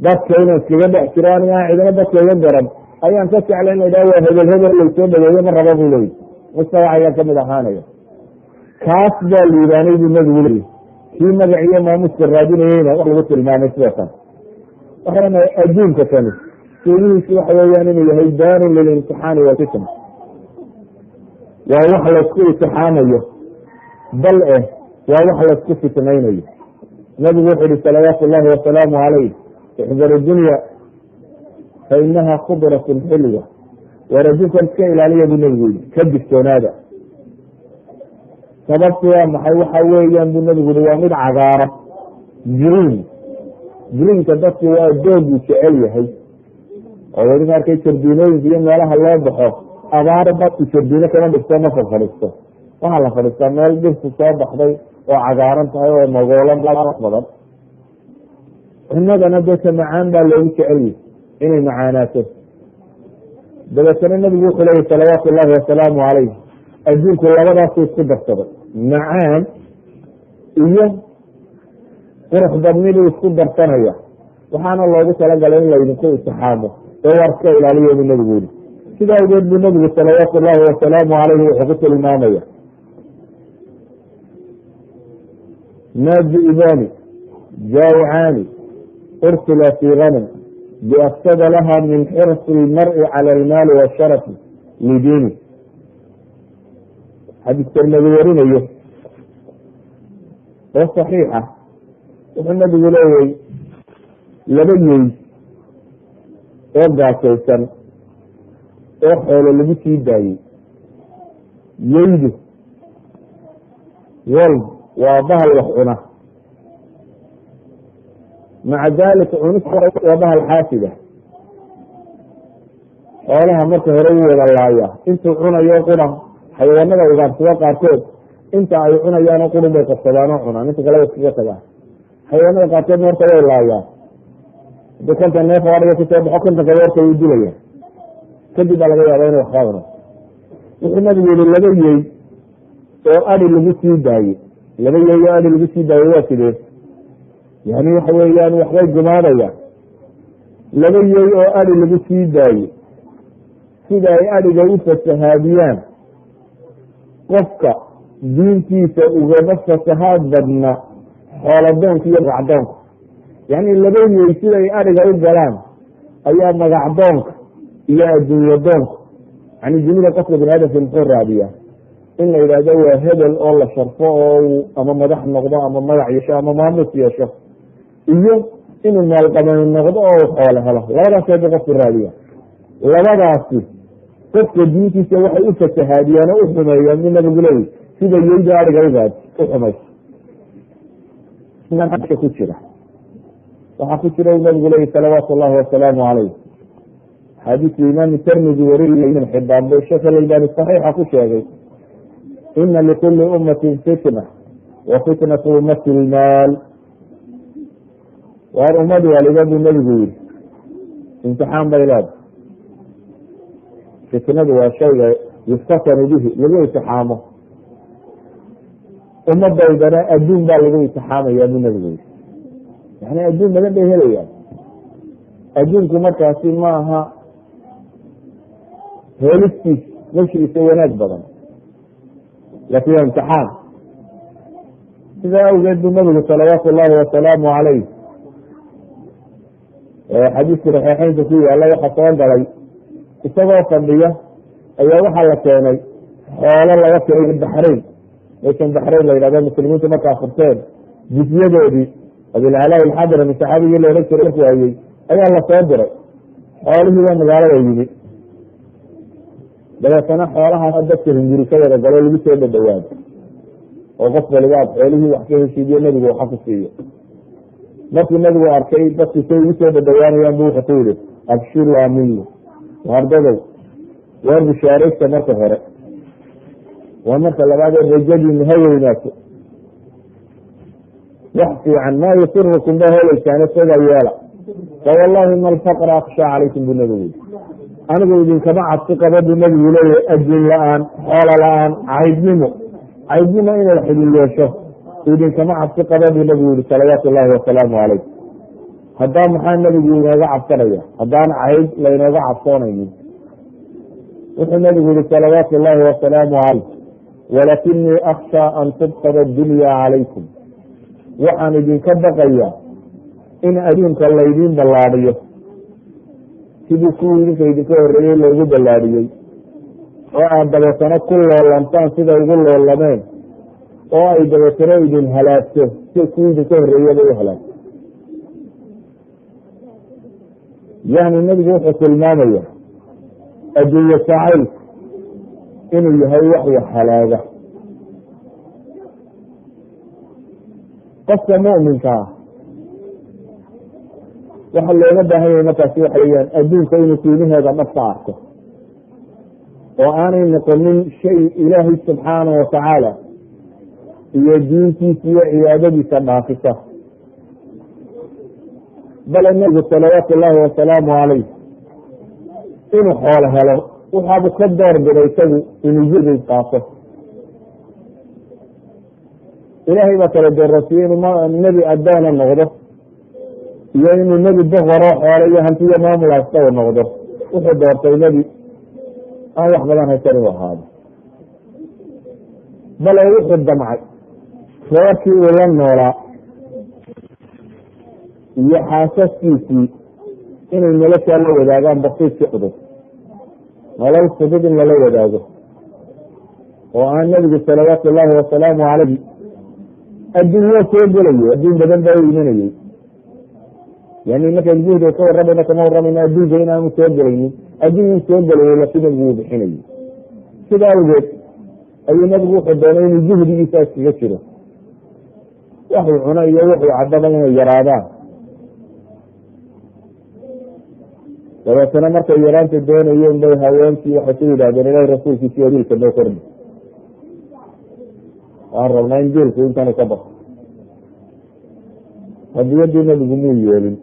Dadka inaan iskaga dhex jiro, aniga aan cidina dadka iga garan ayaan ka jeclay in la yidhaha waa hebel hebel laysoo dhaweeyo. Ma rabo, buu leeyi, mujtamacaygaan kamid ahaanayo. Kaas baa liibaanay, buu nabigu leeyi. Kii magac iyo maamuuska raadinayeyna wax lagu tilmaamay sidoo kale. Waxaana adduunka kani qiimihiisu waxa weeyaan inuu yahay daarun lilimtixaani walfitna, waa wax laysku itixaamayo, bal waa wax laysku fitnaynayo. Nabigu wuxu yihi salawaatu llahi wasalaamu calayh, ixdaru dunya fa inaha khudratun xilwa. War adduunkan iska ilaaliya, buu nabigu yihi, ka digtoonaada. Sababtu waa maxay? Waxa weeyaan, buu nabigu yihi, waa mid cagaaran, green. Greenka dadku waa dooguu jecel yahay, oo idinka arkay jardiinooyinka iyo meelaha loo baxo. Abaara dadku jardiino kama dhigto, ma fadhiisto. Waxaa la fadhiistaa meel dhirtu soo baxday. Oo cagaaran tahay oo magoolan badan. Cunadana dadka macaan baa loogu jecelyahy inay macaanaato. Dabeetana Nabigu wuxuu leeyay, salawaatu llahi wasalaamu calayh, adduunku labadaasuu isku darsaday, macaan iyo qurux badniduu isku darsanaya, waxaana loogu talagalay in laydinku itixaamo ee waar iska ilaaliya, buu Nabigu yiri. Sida awgeed buu Nabigu, salawaatu llahi wasalaamu calayhi, wuxuu ku tilmaamaya: "Ma di'baani jaawicaani ursila fii ganam biafsada laha min xirsi lmari cala almaali washarafi lidiini." Xadiis Tirmidi warinayo oo saxiixa, wuxuu Nabigu leeyay: laba yey oo gaasaysan oo xoolo lagu sii daayey. Yeydu wolf waa bahal wax cuna, maca dalika cunis waa bahal xaasida. Xoolaha marka hore u wada laaya intuu cunayo qura. Xayawaanada ugaarsada qaarkood inta ay cunayaanoo qurun bay qabsadaan oo cunaan, inta kale way iskaga tagaan. Xayawaanada qaarkoodna horta way laayaan. Haddii 50 neef oo adhiga kusoo baxo, 50-kaba horta way dilayaan, kadib baa laga yaaba inu wax ka cuno. Wuxuu Nabigu yihi: laba yey oo adi lagu sii daayey. Laba yey oo adi lagu sii daayey waa sidee? Yani waxa weeyaan waxbay gumaadayaan. Laba yey oo adi lagu sii daayey, sida ay adhiga u fasahaadiyaan, qofka diintiisa ugama fasahaad badna xooladoonka iyo magacdoonka. Yani laba yey siday adhiga u galaan ayaa magacdoonka iyo adduunyo doonka. Yani dunida qofka bani aadamka muxuu raadiyaa? In la yidhaahdo waa hebel oo la sharfo, oo ama madax noqdo ama magac yeesho ama maamus yeesho, iyo inuu maalqabeyn noqdo oo xoolo helo. Labadaas buu qofku raadiya. Labadaasi qofka diintiisa waxay u fasahaadiyaan oo u xumeeyaan, buu Nabigu leeyahy, sida yeyda adhiga ugaad u xumayso. Ku jira waxaa ku jira, uu Nabigu leeyahy, salawaatu llahi wasalaamu calayh, xadiiskii Imaam Termidi wariyay, Ibn Xibaan bu Sheekh Alalbani saxiixa ku sheegay: "Ina likuli ummatin fitna, wa fitnatu ummati lmaal." Waar ummad waliba, buu Nabigu yihi, imtixaan bay leedahay. Fitnadu waa shayga yuftatanu bihi, lagu imtixaamo. Ummadaydana adduun baa lagu imtixaamaya, buu Nabigu yihi. Yani adduun badan bay helayaan. Adduunku markaasi ma aha helistiis mashiisa wanaag badan, laakin waa imtixaan. Sidaa awgeed buu Nabigu, salawaatu llahi wasalaamu calayh, xadiiskii saxiixeynka ku yaala, waxa soo galay isagoo fadhiya ayaa waxaa la keenay xoolo laga keenay Baxrayn, meeshan Baxrayn la yidhahdo. Muslimiintu markaa furteen jizyadoodii, Abilcalaa Alxadrami saxaabigii la odhan jiray markuu hayey ayaa la soo diray. Xoolihii baa magaalada yimi. Dabeetana xoolahaas dadka hunguri ka wada galo, lagu soo dhadhawaado oo qof waliba aad xoolihii wax ka heshiidiyo, Nebigu waxa ku siiyo. Markuu Nabigu arkay dadku say ugu soo dhadhawaanayaan, bu wuxuu ku yihi: "Abshiru aminu, waardadow, waar bishaaraysta marka hore, waa marka labaad ee rajadiinu ha weynaato. Wax fiican maa yasirukum ba heleysaan, isaga yeela. Fawallahi ma alfaqra akshaa calaykum," buu Nabigu yihi. "Anigu idinkama cabsi qaba," buu Nabigu leeyahay, "adduun la-aan, xoolo la-aan, caydnimo, caydnimo inay wax idin yeesho idinkama cabsi qaba," buu Nabigu yihi, salawaatu llahi wasalaamu calayh. Haddaa maxaa Nabigu inooga cabsanaya haddaan cayd laynooga cabsoonaynin? Wuxuu Nabigu yihi, salawaatu llahi wasalaamu calayh: "Walakinii akshaa an tubsada adunya calaykum. Waxaan idinka baqayaa in adduunka laydiin ballaadhiyo sidii kuwii idinka idinka horreeyey loogu ballaadhiyey, oo aad dabeetano ku loolantaan sida ugu loolameen, oo ay dabeetano idin halaagto sida kuwii idinka horreeyaba u halaagto." Yani Nebigu wuxuu tilmaamaya adduunye jacaylku inuu yahay wax halaaga. Qofka mu'minka ah waxa looga baahan yahay markaasi waxa weyaan adduunka inuu qiimaheeda dhabka arko, oo aanay noqonin shay Ilaahay subxaana watacaala Iyo diintiisa iyo cibaadadiisa dhaafisa. Bale Nabigu salawaatu ullaahi wasalaamu calayh inuu xoolo helo waxaabu ka door biday isagu inuu zuhdi qaato. Ilaahay baa kala doorasiiyey inuu nebi addoona noqdo iyo inuu nebi boqoro xoolo iyo hantiyo maamul haysta u noqdo. Wuxuu doortay nebi aan wax badan haysan inuu ahaado. Bale wuxuu damcay reerkii uu la noolaa iyo xaasaskiisii inay noloshaa la wadaagaan basiid si fudud, nolol fudud in lala wadaago, oo aan nabigu salawaatu ullaahi wasalaamu calayh adduunyaa soo gelayo, adduun badan baa u imanayey. Yani markaan zuhdiga ka warramayna, kama warramayna adduunka inaanu soo gelaynin. Adduun uu soo gelayay, laakiin nabigu wuu bixinayay. Sida awgeed ayuu nabigu wuxuu doonay inuu zuhdigiisa iskaga jiro, waxuu cuno iyo wuxuu cababa inay yaraadaan. Dabeetana markay yaraanta doonayeen bay haweenkii waxay ku yidhahdeen: "Ilahi rasuulkiisi, biilka noo kordhi, waan rabnaa in biilku intanu ka baxo." Hadiyadii nabigu muu yeelin.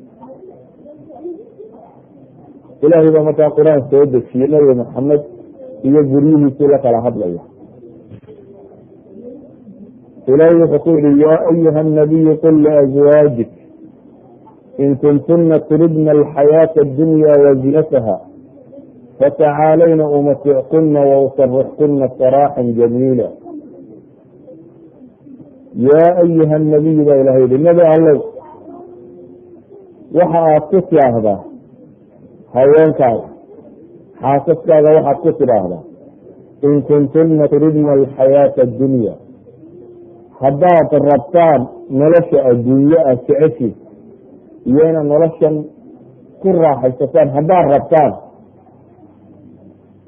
Ilaahay baa markaa Qur-aan soo dejiyey, Nabi Maxamed iyo guryihiisii la kala hadlaya. Ilaahay wuxuu ku yihi: "Yaa ayuha nabiyu, qul liazwaajik in kuntuna turidna alxayaata addunya wazinataha, fatacaalayna umatickuna wausarixkuna saraaxan jamiila." "Yaa ayuha nabiyu," baa ilahay yihi, "Nabi Allow, waxa aad ku tidhaahdaa haweenkaaga, xaasaskaaga, waxaad ku tidhaahdaa: in kuntuna turidna alxayaata addunya, haddaad rabtaan nolosha adduunye aad jeceshiin iyo inaad noloshan ku raaxaysataan, haddaad rabtaan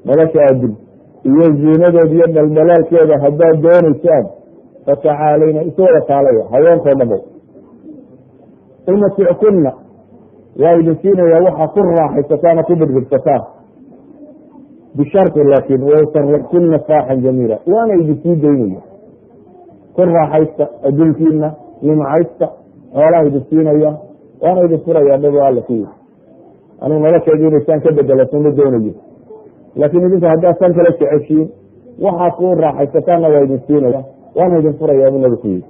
nolosha adduun iyo ziinadeeda iyo dhaldhalaalkeeda haddaad doonaysaan, fatacaalayna, isu wada kaalaya haweenkoo dhamo, umatickunna, waa idin siinayaa waxaa ku raaxaysataan oo ku birbirsataan, bisharti laakin wausarixkuna saaxan jamiila, waana idin sii daynaya. Ku raaxaysta adduunkiina, nimcaysta, xoolaha idin siinaya, waana idin furaya." Dhabo Alla ku yiri: "Anigu nolosheedu inaysaan ka bedelato ma doonayo, laakiin idinku haddaad san kala jeceshiin, waxaad ku raaxaysataanna waa idin siinaya, waana idin furaya," bu nabi ku yiri.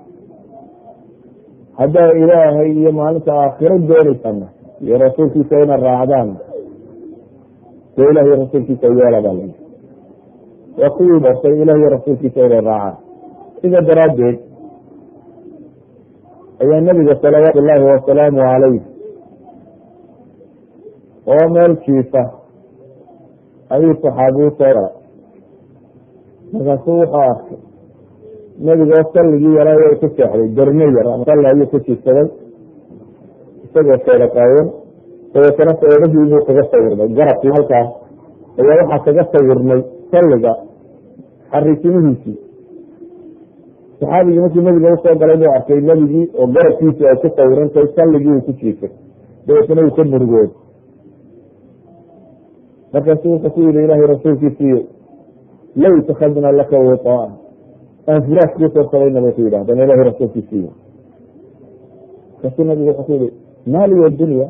"Haddaa Ilaahay iyo maalinta aakhiro doonaysaana iyo rasuulkiisa inaad raacdaan, dee Ilah iyo rasuulkiisa yeela," baa layihi. Waa kuwii doortay Ilah iyo rasuulkiisa inay raacaan. Sida daraaddeed ayaa nabiga salawaatu ullaahi wasalaamu calayh oo meel jiifa ayuu saxaabi usoo galay. Markaasuu wuxuu arkay nebigoo salligii yaraa ku seexday, derme yar ama salli ayuu ku jiifsaday isagoo feedha qaawan. Dabeetana feedhahii buu kaga sawirmay garabkii, halkaas ayaa waxaa kaga sawirmay salliga xariisimihiisii. Saxaabigii markii nebiga usoo galay buu arkay nebigii oo garabkiisii ay ku sawirantahay salligii uu ku jiifay. Dabeetana uu ka murugooday. Markaasuu wuxuu ku yihi: "Ilahay rasuulkiisiiyo, low itakadna laka witaa, aan firaash kuusoo samayna," bay ku yidhahdeen, "Ilahay rasuulkiisiiyo." Markaasuu nabigu wuxuu ku yihi: "Maali dunya,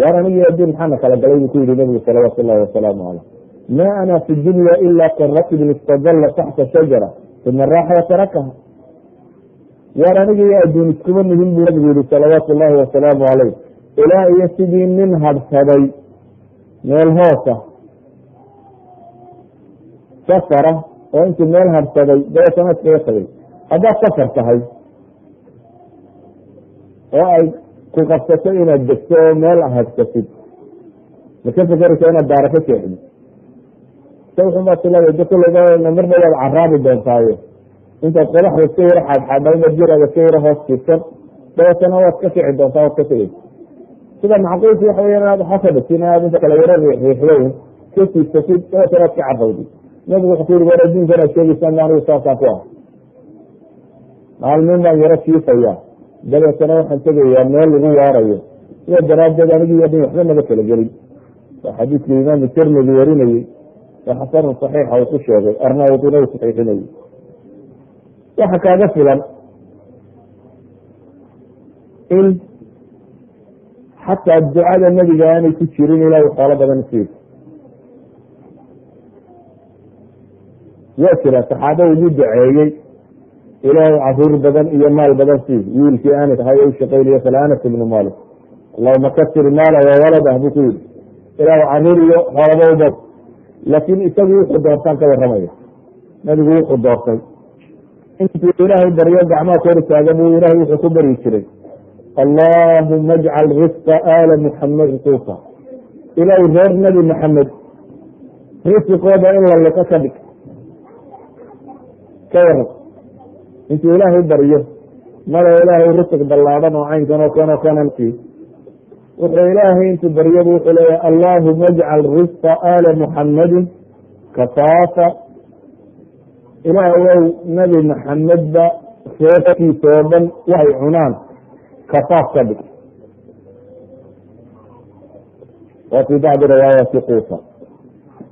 waar anigi adduun maxaana kala galay?" buu ku yihi nabigu salawaatu llahi wasalaamu caleyh. "Ma ana fi dunya ila karakibin istadalla taxta shajara uma raaxa watarakaha. Waar aniga iyo adduun iskuma nihin," buu nabigu yihi salawaatu llahi wasalaamu caleyh, "ilaa iyo sidii nin hadhsaday meel hoosa safara oo intuu meel hadhsaday dabeetana iskaga tagay. Haddaad safar tahay oo ay ku qabsato inaad degto oo meel hadhsatid, ma ka fekeraysa inaad daara ka seexdid? Se wuxun baad ku leedahay de kullayba marna waad caraabi doontaaye, intaad qodaxda iska yaro xaadxaadha inaad jiraaga iska yaro hoos jiifsan, dabeetana waad ka kici doontaa, waad ka tegeysa. Sida macquulki waxa weya inaad waxa ka dhigtin, inaad inta kale yaro riixriixdayn ka siibsatid, dabeetana ad ka carrawdid." Nabigu wuxuu ku yiri: "War adduunkan aad sheegeysaan anigu saasaan ku ah. Maalmin baan yaro jiifaya, dabeetana waxaan tegayaa meel lagu waarayo. Sida daraaddeed anigi iyo adduun waxba naga kala gelin." Waa xadiidkii Imaamu Tirmidi warinayey ee xasanun saxiixa uu ku sheegay, Arnaudina uu saxiixinayey. Waxa kaaga filan in xataa ducada nebiga aanay ku jirin ilaahay xoolo badan siiyo. Waa jira saxaabo ugu duceeyey ilaahay caruur badan iyo maal badan sii, wiilkii Anas ahay u shaqaynayo kale, Anas ibnu Malik, allahuma kasir maala wa waladah buu ku yidhi, ilaahu caruur iyo xoolaba u bad. Laakiin isagu wuxuu doortaan ka waramaya, nabigu wuxuu doortay intuu ilaahay baryo gacmaha kor taaga buu ilaahay wuxuu ku baryi jiray, allahuma ajcal risqa aala Muxamed quuta, ilaahay reer Nabi Maxamed risiqooda in la liqo ka dhig. Ka waran intuu ilaahay baryo mala ilaahay risiq ballaadhan oo caynkan oo kan oo kanan sii, wuxuu ilaahay intuu baryabu wuxuu leeyahay allahuma ajcal risqa aala Muxamedin kafaafa, ilaahay ow Nabi Maxamedba reerkiisa oo dhan waxay cunaan kafaaf ka dhig. Wa fii bacdi riwaayaati quuta.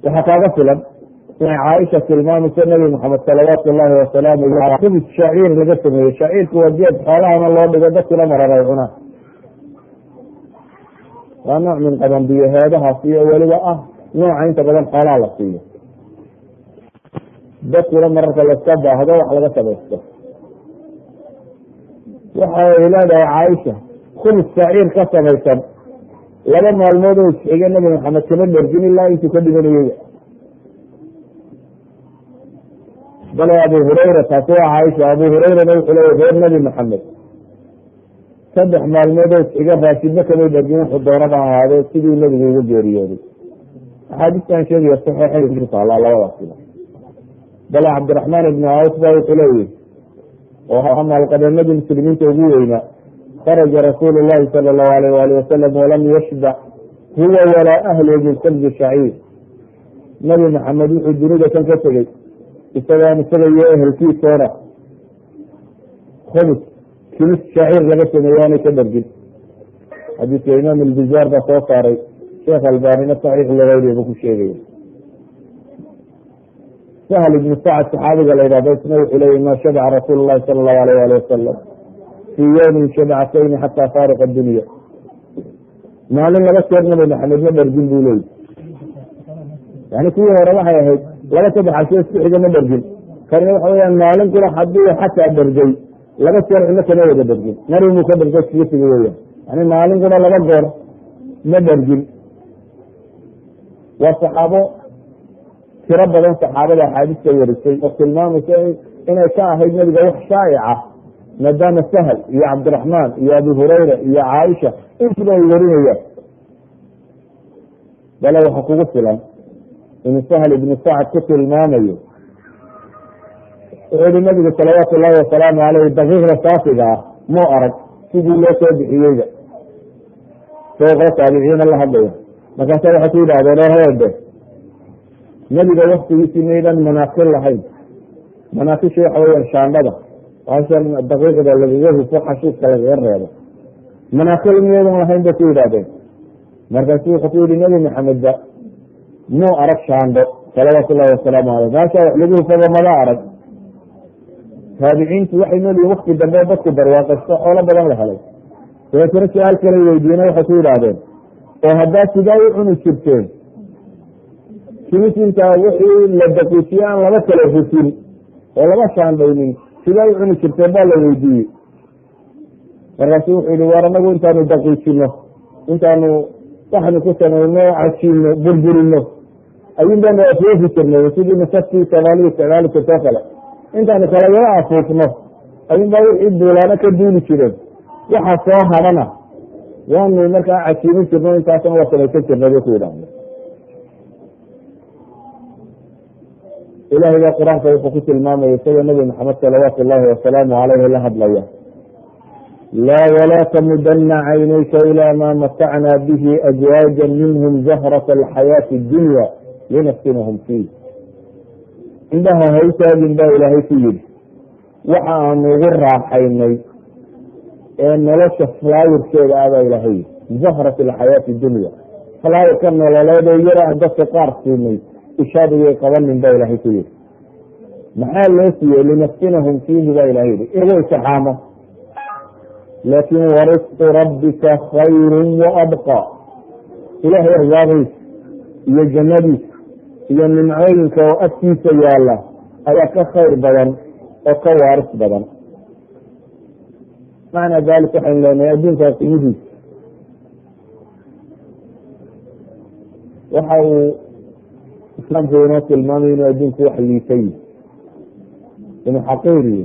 Waxaa kaaga filan inay Caaisha tilmaamayso Nabi Maxamed salawaatu llahi wasalaamu khubis shaciir laga sameeyey. Shaciirku waa geed xoolahana loo dhigo, dadkuna marar ay cunaan, waa nooc min qabanbiyo heedahaas iyo weliba ah nooca inta badan xoolaha la siiyo, dadkuna mararka laska baahdo wax laga samaysto. Waxay leedahay Caaisha khubis shaciir ka samaysan 2 maalmood oo isxiga Nabi Maxamed kama dhergin ilaa intuu ka dhimanayey. Bale Abu Hurayra, taasi waa Caaisha, Abu Hurayrana wuxuu leeyahy reer Nabi Maxamed 3 maalmood oo isxiga raashidna kamay dhergin, wuxuu doonaba ahaadee, sidii nabigu uga geeriyooday. Axaadiistan sheegaya saxiixayn ku taala labadaasina. Bale Cabdiraxmaan ibnu Awf ba wuxuu leeyahy oo maalqabeenadii muslimiinta ugu weynaa, kharaja rasuulu llahi sala allahu alayh waali wasalam walam yashbac huwa walaa ahluhu min khubzi shaciir. Nabi Maxamed wuxuu dunida kan ka tegey isagaan isaga iyo ehelkiisoona khubs kimis shaciir laga sameeye aanay ka dhargin. Xadiiska Imaam Albizaar baa soo saaray, Sheekh Albanina saxiix ligayri buu ku sheegaya. Sahl ibnu Sacad saxaabiga la yidhahdo isna wuxuu leeyay ma shabaca rasuulu llahi sala allahu alayh ali wasalam fii yawmin shabcatayni xataa faariqa dunya, maalin 2 jeer Nabi Maxamed ma dhargin buu leeyay. Yani kuwii hore waxay ahayd 2 3 casho isku xiga ma dhargin, kanina waxa weyaan maalin kula haddii xataa dhargay 2 jeer cunno kama wada dhargin, marimuu ka dhargo iskaga tegay weyaan, yani maalin kula 2 goor ma dhargin. Waa saxaabo tiro badan saxaabada axaadiista warisay oo tilmaamaysa inay ka ahayd nabiga wax shaa'ica, maadaama Sahal iyo Cabdiraxmaan iyo Abu Hurayra iyo Caaisha intuba ay warinayaan. Bale waxa kugu filan inuu Sahal ibnu Sacad ku tilmaamayo, wuxuu yihi nabigu salawaatu llahi wasalaamu caleyh daqiiqda saafiga ah muu arag sidii loo soo bixiyeyba, isagoo taabiciina la hadlaya. Markaasa waxay ku yidhahdeen oo heede nabiga waktigiisii maydan manaakil lahayn. Manaakisha waxa weyaan shaandhada hashan daqiiqda lagaga hufo xashiiska lagaga reebo, manaakil miyaydan lahayn bay ku yidhahdeen. Markaasu wuxuu ku yihi Nabi Maxamedba muu arag shaandho salawaatu llahi wasalaamu caleyh, maasha wax lagu hufaba maba arag. Taabiciintu waxay noolyihin wakti dambe dadku barwaaqaysto xoolo badan la helay. Dabeetana su-aal kale weydiiyena waxay ku yidhaahdeen oo haddaad sidaa u cuni jirteen kimis intaa wixii la daqiijiye aan laba kala hufin oo laba shaandhaynin, sidaa u cuni jirteen baa la weydiiyey. Markaasu wuxuu yihi waar anagu intaanu daqiijino, intaanu waxanu ku samayno cajiino burburino ayuun baanu afuufi jirnay, sidii masafkii Soomaalidu isticmaali jirtoo kale, intaanu kala yaro afuufno ayuun baa wixii duulaano ka duuli jireen, waxa soo hadhana waanu markaa cajiimin jirno, intaasna waa samaysan jirnay bay ku yidhahdeen. Ilahay baa qur-aanka wuxuu ku tilmaamaya isagoo Nabi Maxamed salawaatu llahi wasalaamu caleyhi la hadlaya, laa walaa tamudana caynayka ilaa ma matacnaa bihi azwaaja minhum zahrata alxayaati addunya linaftinahum fiih. Indhaha haytaagin baa ilaahay ku yidhi waxa aanu ugu raaxaynay ee nolosha flaawirkeeda ah baa ilaahay yidhi, zahrat alxayaati dunya, flaawirka nololeed ee yara aan dadka qaar siinay ishaadiyay qabanin baa ilaahay ku yidhi. Maxaa loo siiyey? Linaftinahum fiihi baa ilahay yihi, iyago itixaamo. Laakin warisqu rabbika khayru waabqa, ilahay arsaaqdiisa iyo jannadiisa iyo nimcooyinka oo agtiisa yaala ayaa ka khayr badan oo ka waaris badan. Macnaa dalik waxaynu leenahay adduunkaa qiimihiisa waxa uu islaamku inoo tilmaamay inuu adduunku wax liitay, inuu xaqiir yihi,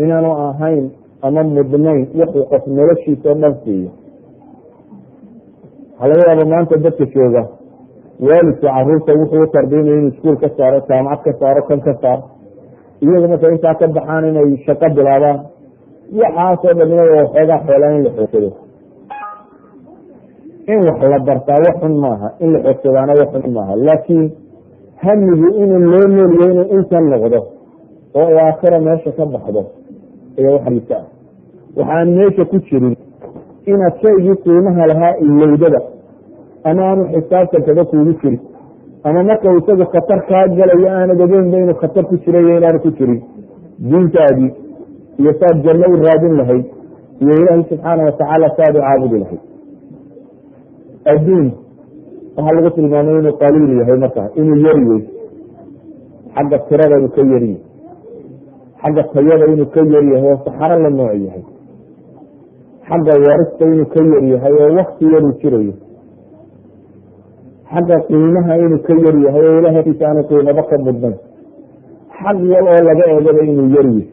inaanu ahayn ama mudnayn wuxuu qof noloshiisa o dhan siiyo. Waxaa laga yaaba maanta dadka jooga waalidka caruurta wuxuu u tarbiyinayo inuu iskuol ka saaro, jaamacad ka saaro, kan ka saaro, iyagu markay intaa ka baxaan inay shaqo bilaabaan, waxaasoo dhan ina waxoogaa xoolaan in la xoogsado. In wax la bartaa wax xun maaha, in la xoogsadaana wax xun maaha, laakiin hamigu inuu loo nooliyo inuu intan noqdo oo uu aakhira meesha ka baxdo ayaa wax liita ah. Waxaan meesha ku jirin inaad shaygii qiimaha lahaa ilowdada, ama aanu xisaabtan kaga kuugu jirin, ama marka uu isagu khatar kaa galayo aanad ogeynba inuu khatar ku jira iyo inaanu ku jirin, diintaadii iyo saad janno u raadin lahayd iyo ilaahay subxaana watacaala saad u caabudi lahayd. Adduun waxaa lagu tilmaamay inuu qaliil yahay, markaa inuu yariyey xagga tirada inuu ka yariyey, xagga tayada inuu ka yaryahay oo saxaro la nooc yahay, xagga warista inuu ka yaryahay oo wakti yaruu jirayo, xagga qiimaha inuu ka yaryahay oo ilahay agtiisa aanu qiimaba ka mudnayn, xag wal oo laga eegaba inuu yaryahay.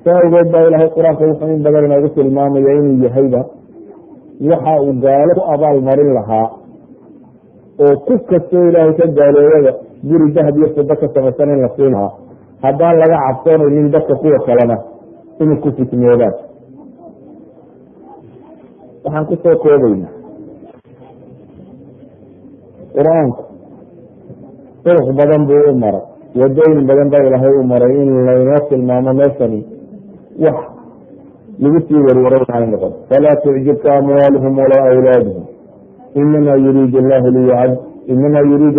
Saa awgeed baa ilaahay qur-aanka wuxuu in badan inoogu tilmaamaya inuu yahayba waxa uu gaalo ku abaal marin lahaa, oo ku kastoo ilaahay ka gaaloobada guri dahab iyo fido ka samaysan in la siin lahaa, haddaan laga cabsoonaynin dadka kuwa kalena inay ku fitnoobaan. Waxaan kusoo koobaynaa qur-aanku duruq badan buu u maray, wadooyin badan baa ilaahay u maray in laynoo tilmaamo meeshani wax lagu sii warwaro ay noqon. Falaa tucjibka amwaaluhum walaa awlaaduhum, inama yuriidu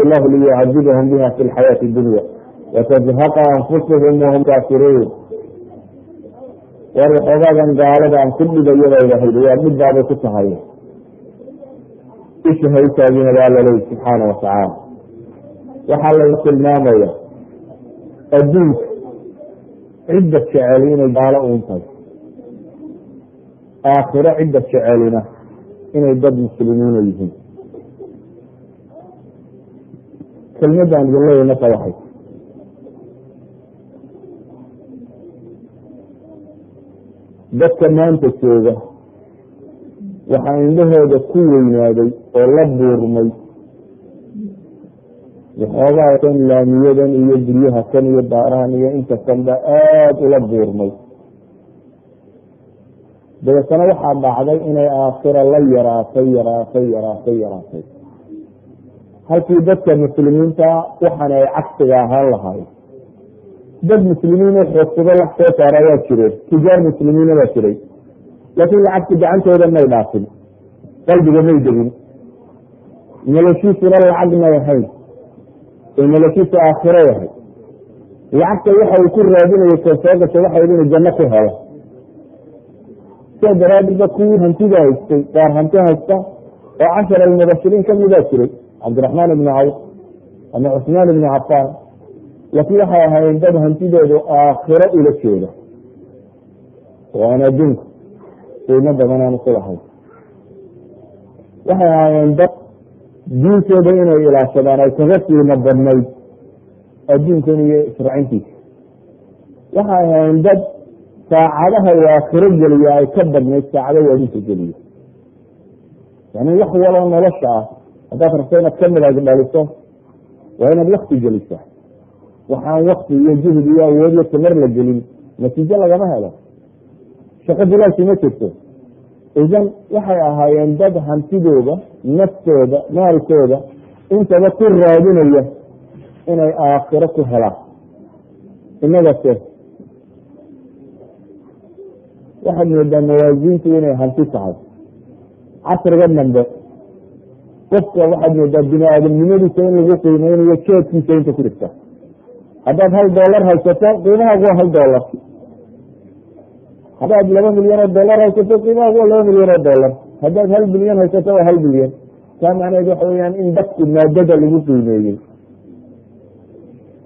allahu liyucadibahum biha fi lxayaati dunya watazhaqa anfusuhum wahum kaafiruun. War waxoogaagan gaalada aan ku dhibayo baa ilahay waa dhibbaabay ku tahay, isha ha u taagina baa alla leyi subxaana watacaala. Waxaa laga tilmaamaya adduunka cidda jeceli inay gaalo uun tahay, aakhiro cidda jecelina inay dad muslimiina yihiin. Kelmadaan idin leeyahy marka waxay dadka maanta jooga waxaa indhahooda ku weynaaday oo la buurmay waxoogaa kan laamiyadan iyo guryaha kan iyo daarahan iyo inta kanba aada ula buurmay. Dabeetana waxaa dhacday inay aakhira la yaraatay yaraatay yaraatay yaraatay, halkii dadka muslimiinta waxaana ay cagsiga ahaan lahayd. Dad muslimiin oo xoogsado lax soo saara waa jireen, tijaar muslimiina waa jiray, laakiin lacagti gacantooda may dhaafin, qalbiga may degin, noloshiisuna lacag may ahayn ee noloshiisu aakhiro yahay. Lacagta waxa uu ku raadinayay koo soo gashay waxay inuu janno ku helo. Sidaa daraaddeed ba kuwii hantida haystay, qaar hanti haysta oo cashar almubashiriin kamidaa jiray, Cabdiraxmaan ibnu Cawf ama Cusmaan ibnu Cafaan, laakiin waxay ahaayeen dad hantidoodu aakhiro ula jeeda oo aan adduunka qiimo badan aanu ku lahayn. Waxay ahaayeen dad diintooda inay ilaashadaan ay kaga qiimo badnayd adduunkan iyo isracintiisa. Waxay ahaayeen dad saacadaha uu aakhiro geliya ay ka badnayd saacada uu adduunka geliyo. Yani wax waloo nolosha ah haddaad rabto inaad ka midag dhaliso waa inaad wakti gelisaa. Waxaan wakti iyo juhd iyo awood iyo tamar la gelin natiijo lagama helo, shaqo bilaashi ma jirto. Idan waxay ahaayeen dad hantidooda, naftooda, maalkooda intaba ku raadinaya inay aakhiro ku helaan. Inagase waxaad moodaa mawaasiintu inay hanti tahay. Casriga dambe Qofka waxaad moodaa bini aadamnimadiisa in lagu qiimeynayo jeedkiisa inta ku jirta. Haddaad $1 haysato qiimahaagu waa $1, haddaad $2 milyan haysato qiimahaagu waa $2 milyan, haddaad 1 bilyan haysato waa 1 bilyan. Taa macnaheed waxa weyaan in dadku maadada lagu qiimeeyey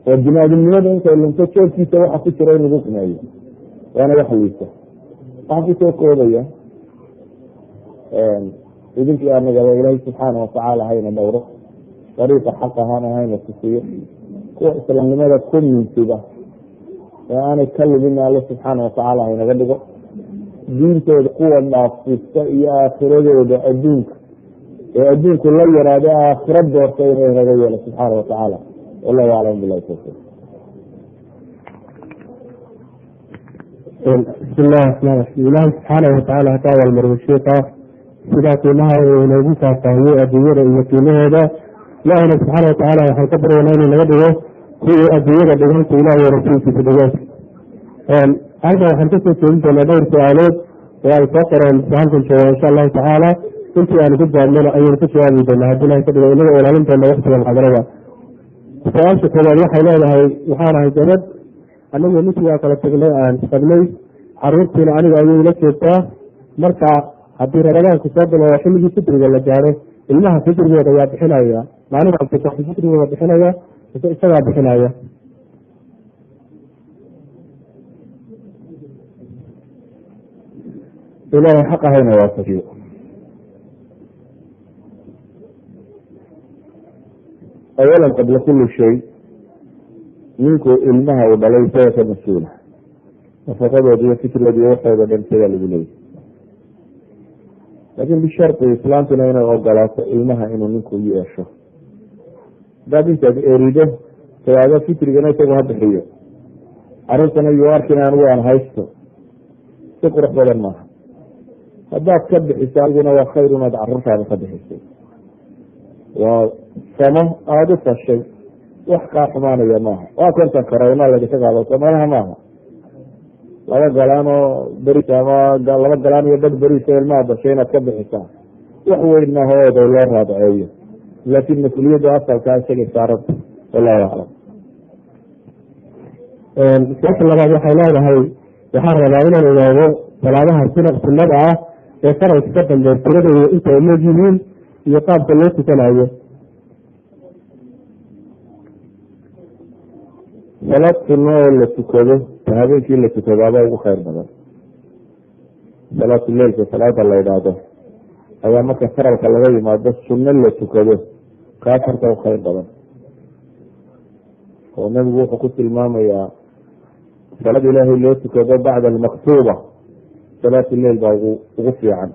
oo bini aadamnimada intay lunto jeedkiisa waxa ku jira in lagu qiimeeyo, waana wax liisa. Waxaan kusoo koobaya idinkii anagaba Ilaahay subxaana watacaala hayna dhowro, dariiqa xaq ahaana hayna tusiyo, kuwa islaamnimada ku mintiba ee aanay ka lumin Alle subxaana watacaala haynaga dhigo, diintooda kuwa dhaafsista iyo aakhiradooda adduunka ee adduunku la yaraado aakhira doorta inay naga yeelo subxaana watacaala. Wallahu aclam billahi tawfiiq. Bismi illahi raxmaan raxiim. Ilaahay subxaanahu watacaala ha ka abaalmariyo sheikha sidaa qiimaha uu inoogu faahfaahiyey adduunyada iyo qiimaheeda. Ilaahina subxaana watacaala waxaan ka baryaynaa inuu naga dhigo kuwii adduunyada dhiganta Ilaah iyo rasuulkiisa dhigo. Halkan waxaan kasoo jeedin doonaa dhowr su-aalood oo ay soo qoreen halkan jooga insha allahu tacaala. Intii aanu ku jawaabnana ayaynu ku jawaabi doonaa haddii Ilahay ka dhigo, inaga ilaalin doona waktiga muxaadarada. Su-aasha koowaad waxay leedahay, waxaan ahay gabadh, anigu ninkii waa kala tagnay, aan qabnay caruurtiina aniga ayay ila joogtaa. Marka haddii ramadaanku soo bilowdo xilligii fitriga la gaaro, ilmaha fitrigooda yaa bixinaya? Maaniga fitrigooda bixinaya mise isagaa bixinaya? Ilaahay xaqa hayna waafajiyo. Awalan qabla kuli shay, ninku ilmaha uu dhalay isaga ka mas-uula, nafaqadooda iyo fitrigooda iyo waxooda dhan isagaa lagu leeyay. Laakin bisharti islaantuna inay ogolaato ilmaha inuu ninku yeesho. Haddaad intaad erido tiraado fitrigana isagu ha bixiyo, carruurtana yuu arkin anigu aan haysto, si qurux badan maaha. Haddaad ka bixiso adiguna waa khayr inaad carruurtaada ka bixisay, waa samo aada u fashay, wax kaa xumaanaya maaha. Waa 50 karowna ladinka qaado soomalaha maaha, 2 galaan oo beris ama 2 galaan iyo dad beriisa ilmaha dashay inaad ka bixisaa wax weyn maaha oo oday loo raadceeyo, laakin mas-uuliyadda asalkaa isagay saaranta. Wallahu aclam. Su-aasha labaad waxay leedahay, waxaan rabaa inaan ogaado salaadaha sunnada ah ee faralka ka dambeeya tiradooda inta ay leeg yihiin iyo qaabka loo tukanayo. Salaad sunno oo la tukado habeenkii la tukadaaba ugu khayr badan. Salaatu leilka salaada la yidhaahdo ayaa marka faralka laga yimaado sunno la tukado kaa farta u khayr badan. Oo nabigu wuxuu ku tilmaamayaa salaad Ilaahay loo tukado bacda almaktuuba, salaatu leil baa ugu fiican.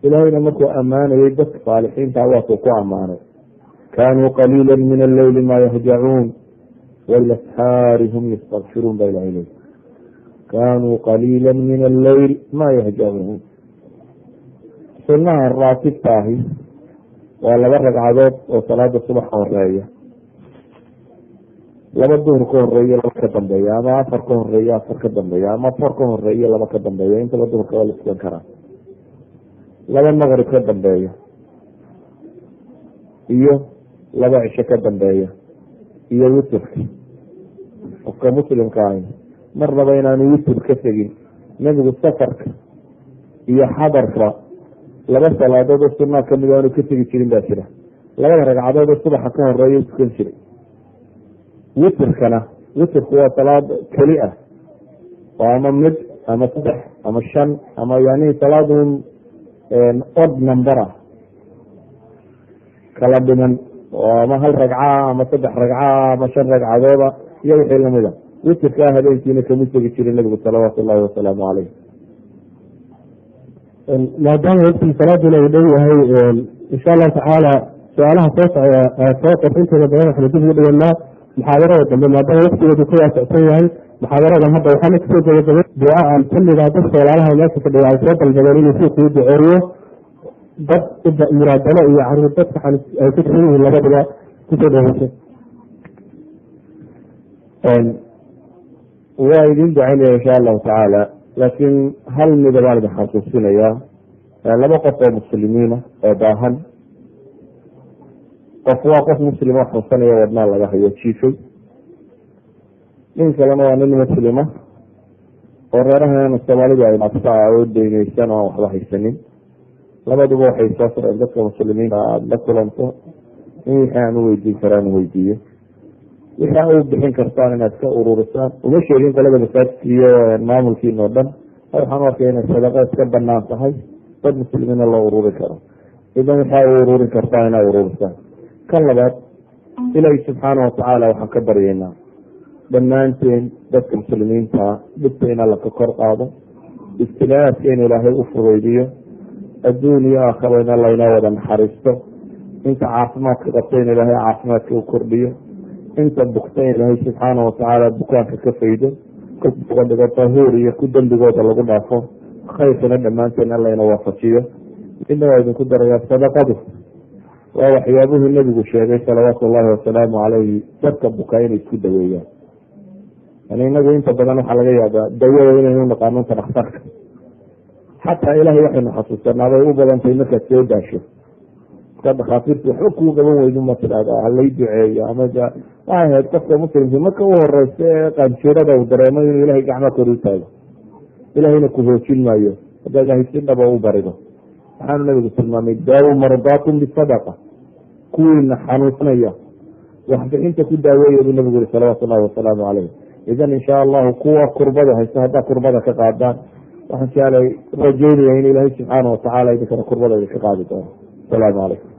Ilaahayna markuu ammaanayay dadka saalixiinta waasuu ku ammaanay, kaanuu qaliila min alleyli ma yahjacuun wabilasxaari hum yastakfiruun ba ilahay leeyay. Kaanuu qaliila min alleyl ma yahjacuun. Sunnaha raatibta ahi waa 2 ragcadood oo salaada subax ka horeeya, 2 duhur ka horeeya, 2 ka dambeeya, ama 4 ka horeeya, 4 ka dambeeya, ama 4 ka horeeya, 2 ka dambeeya, intaba duhurka waa la tukan karaa. 2 maqrib ka dambeeya iyo 2 cisho ka dambeeya iyo witrka. Qofka muslimka ahi marnaba inaanu witr ka tegin. Nabigu safarka iyo xadarka 2 salaadood oo sunnaa kamid aanu ka tegi jirin baa jira. 2 ragcadood oo subaxa ka horeeya u tukan jiray. Witrkana, witrku waa salaad keli ah oo ama mid ama 3 ama 5 ama yani salaadun odd number ah kala dhiman, oo ama 1 ragca ama 3 ragca ama 5 ragcadooda iyo wixii lamid ah. Witrkaa habeenkiina kama tegi jirin nabigu salawaatu ullahi wasalaamu caleyh. Maadaama waqtigii salaaduna uu dhow yahay, insha allahu tacaala su-aalaha soo socda soo qorintooda badan waxaanu dib ugu dhiganaa muxaadarada dambe, maadaama waqtigeedu ka waasacsan yahay. Muxaadaradan hadda waxaana kasoo gabagabay duca aan kamid ah dadka walaalaha meesha fadhiya ay soo dalbadeen inuu sheikhu u duceeyo dad muraadalo iyo caruur dadka ay ku xiran yihiin labadaba kusoo dhaweysay. Waa idin ducaynaya insha allahu tacaala, laakiin hal mida baan idin xasuusinayaa. 2 qof oo muslimiina oo baahan Qof waa qof muslima xunsanaya, wadnaa laga hayo, jiifay. Nin kalena waa nin muslima oo reerahan Soomaalida ay naftaa oo deyneysan oo aan waxba haysanin. Labaduba waxay soo fareen dadka muslimiinta aada la kulanto in wixii aan u weydiin karaan weydiiyo, wixii a u bixin kartaan inaad ka ururisaan. Uma sheegin qolada masaajidka iyo maamulkiina o dhan. Waxaan u arkay inay sadaqa iska banaan tahay, dad muslimiina loo ururi karo. Idan waxaa u ururin kartaan inaa ururisaan. Kan labaad, Ilaahi subxaana watacaala waxaan ka baryaynaa dhammaanteen dadka muslimiinta dhibta in Alla ka kor qaado, ibtilaaadka in Ilaahay u fudaydiyo, adduun iyo aakhaba in Alla inoo wada naxariisto, inta caafimaadka qabta in Ilaahay caafimaadka u kordhiyo, inta bugta in Ilaahay subxaana watacaala bukaanka ka faydo, uga dhigo tahuur iyo ku dembigooda lagu dhaafo, khayrkana dhammaanteen Alla ina waafajiyo. Midna waa idinku darayaa, sadaqadu waa waxyaabuhuu Nebigu sheegay salawaatu ullahi wasalaamu calayhi dadka bukaa inay isku daweeyaan. Yani inagu inta badan waxaa laga yaabaa dawada inaynu naqaano inta dhakhtarka, xataa Ilahay waxaynu xasuusanaa bay u badantahay markaad soo daasho, markaa dhakhaatiirtu waxba kuu qaban weydu ma tidhahda halay duceeyo. Ama waxay ahayd qofka muslimkii marka u horeysa ee qanjirada uu dareemo inuu Ilahay gacma kor u taago. Ilahayna ku hoojin maayo haddaad Ilahay si dhaba u barido. Waxaanu Nabigu tilmaamay: "Daawu mardaakum bisadaqa", kuwiina xanuunsanaya waxbixinta ku daaweeya buu Nabigu yiri salawaatu ullahi wasalaamu caleyh. Idan insha Allahu kuwa kurbada haysta haddaa kurbada ka qaadaan, waxaan jeclay rajeynaya in Ilaahay subxaana watacaala idinkana kurbada idinka qaadi doono. Asalaamu calaykum.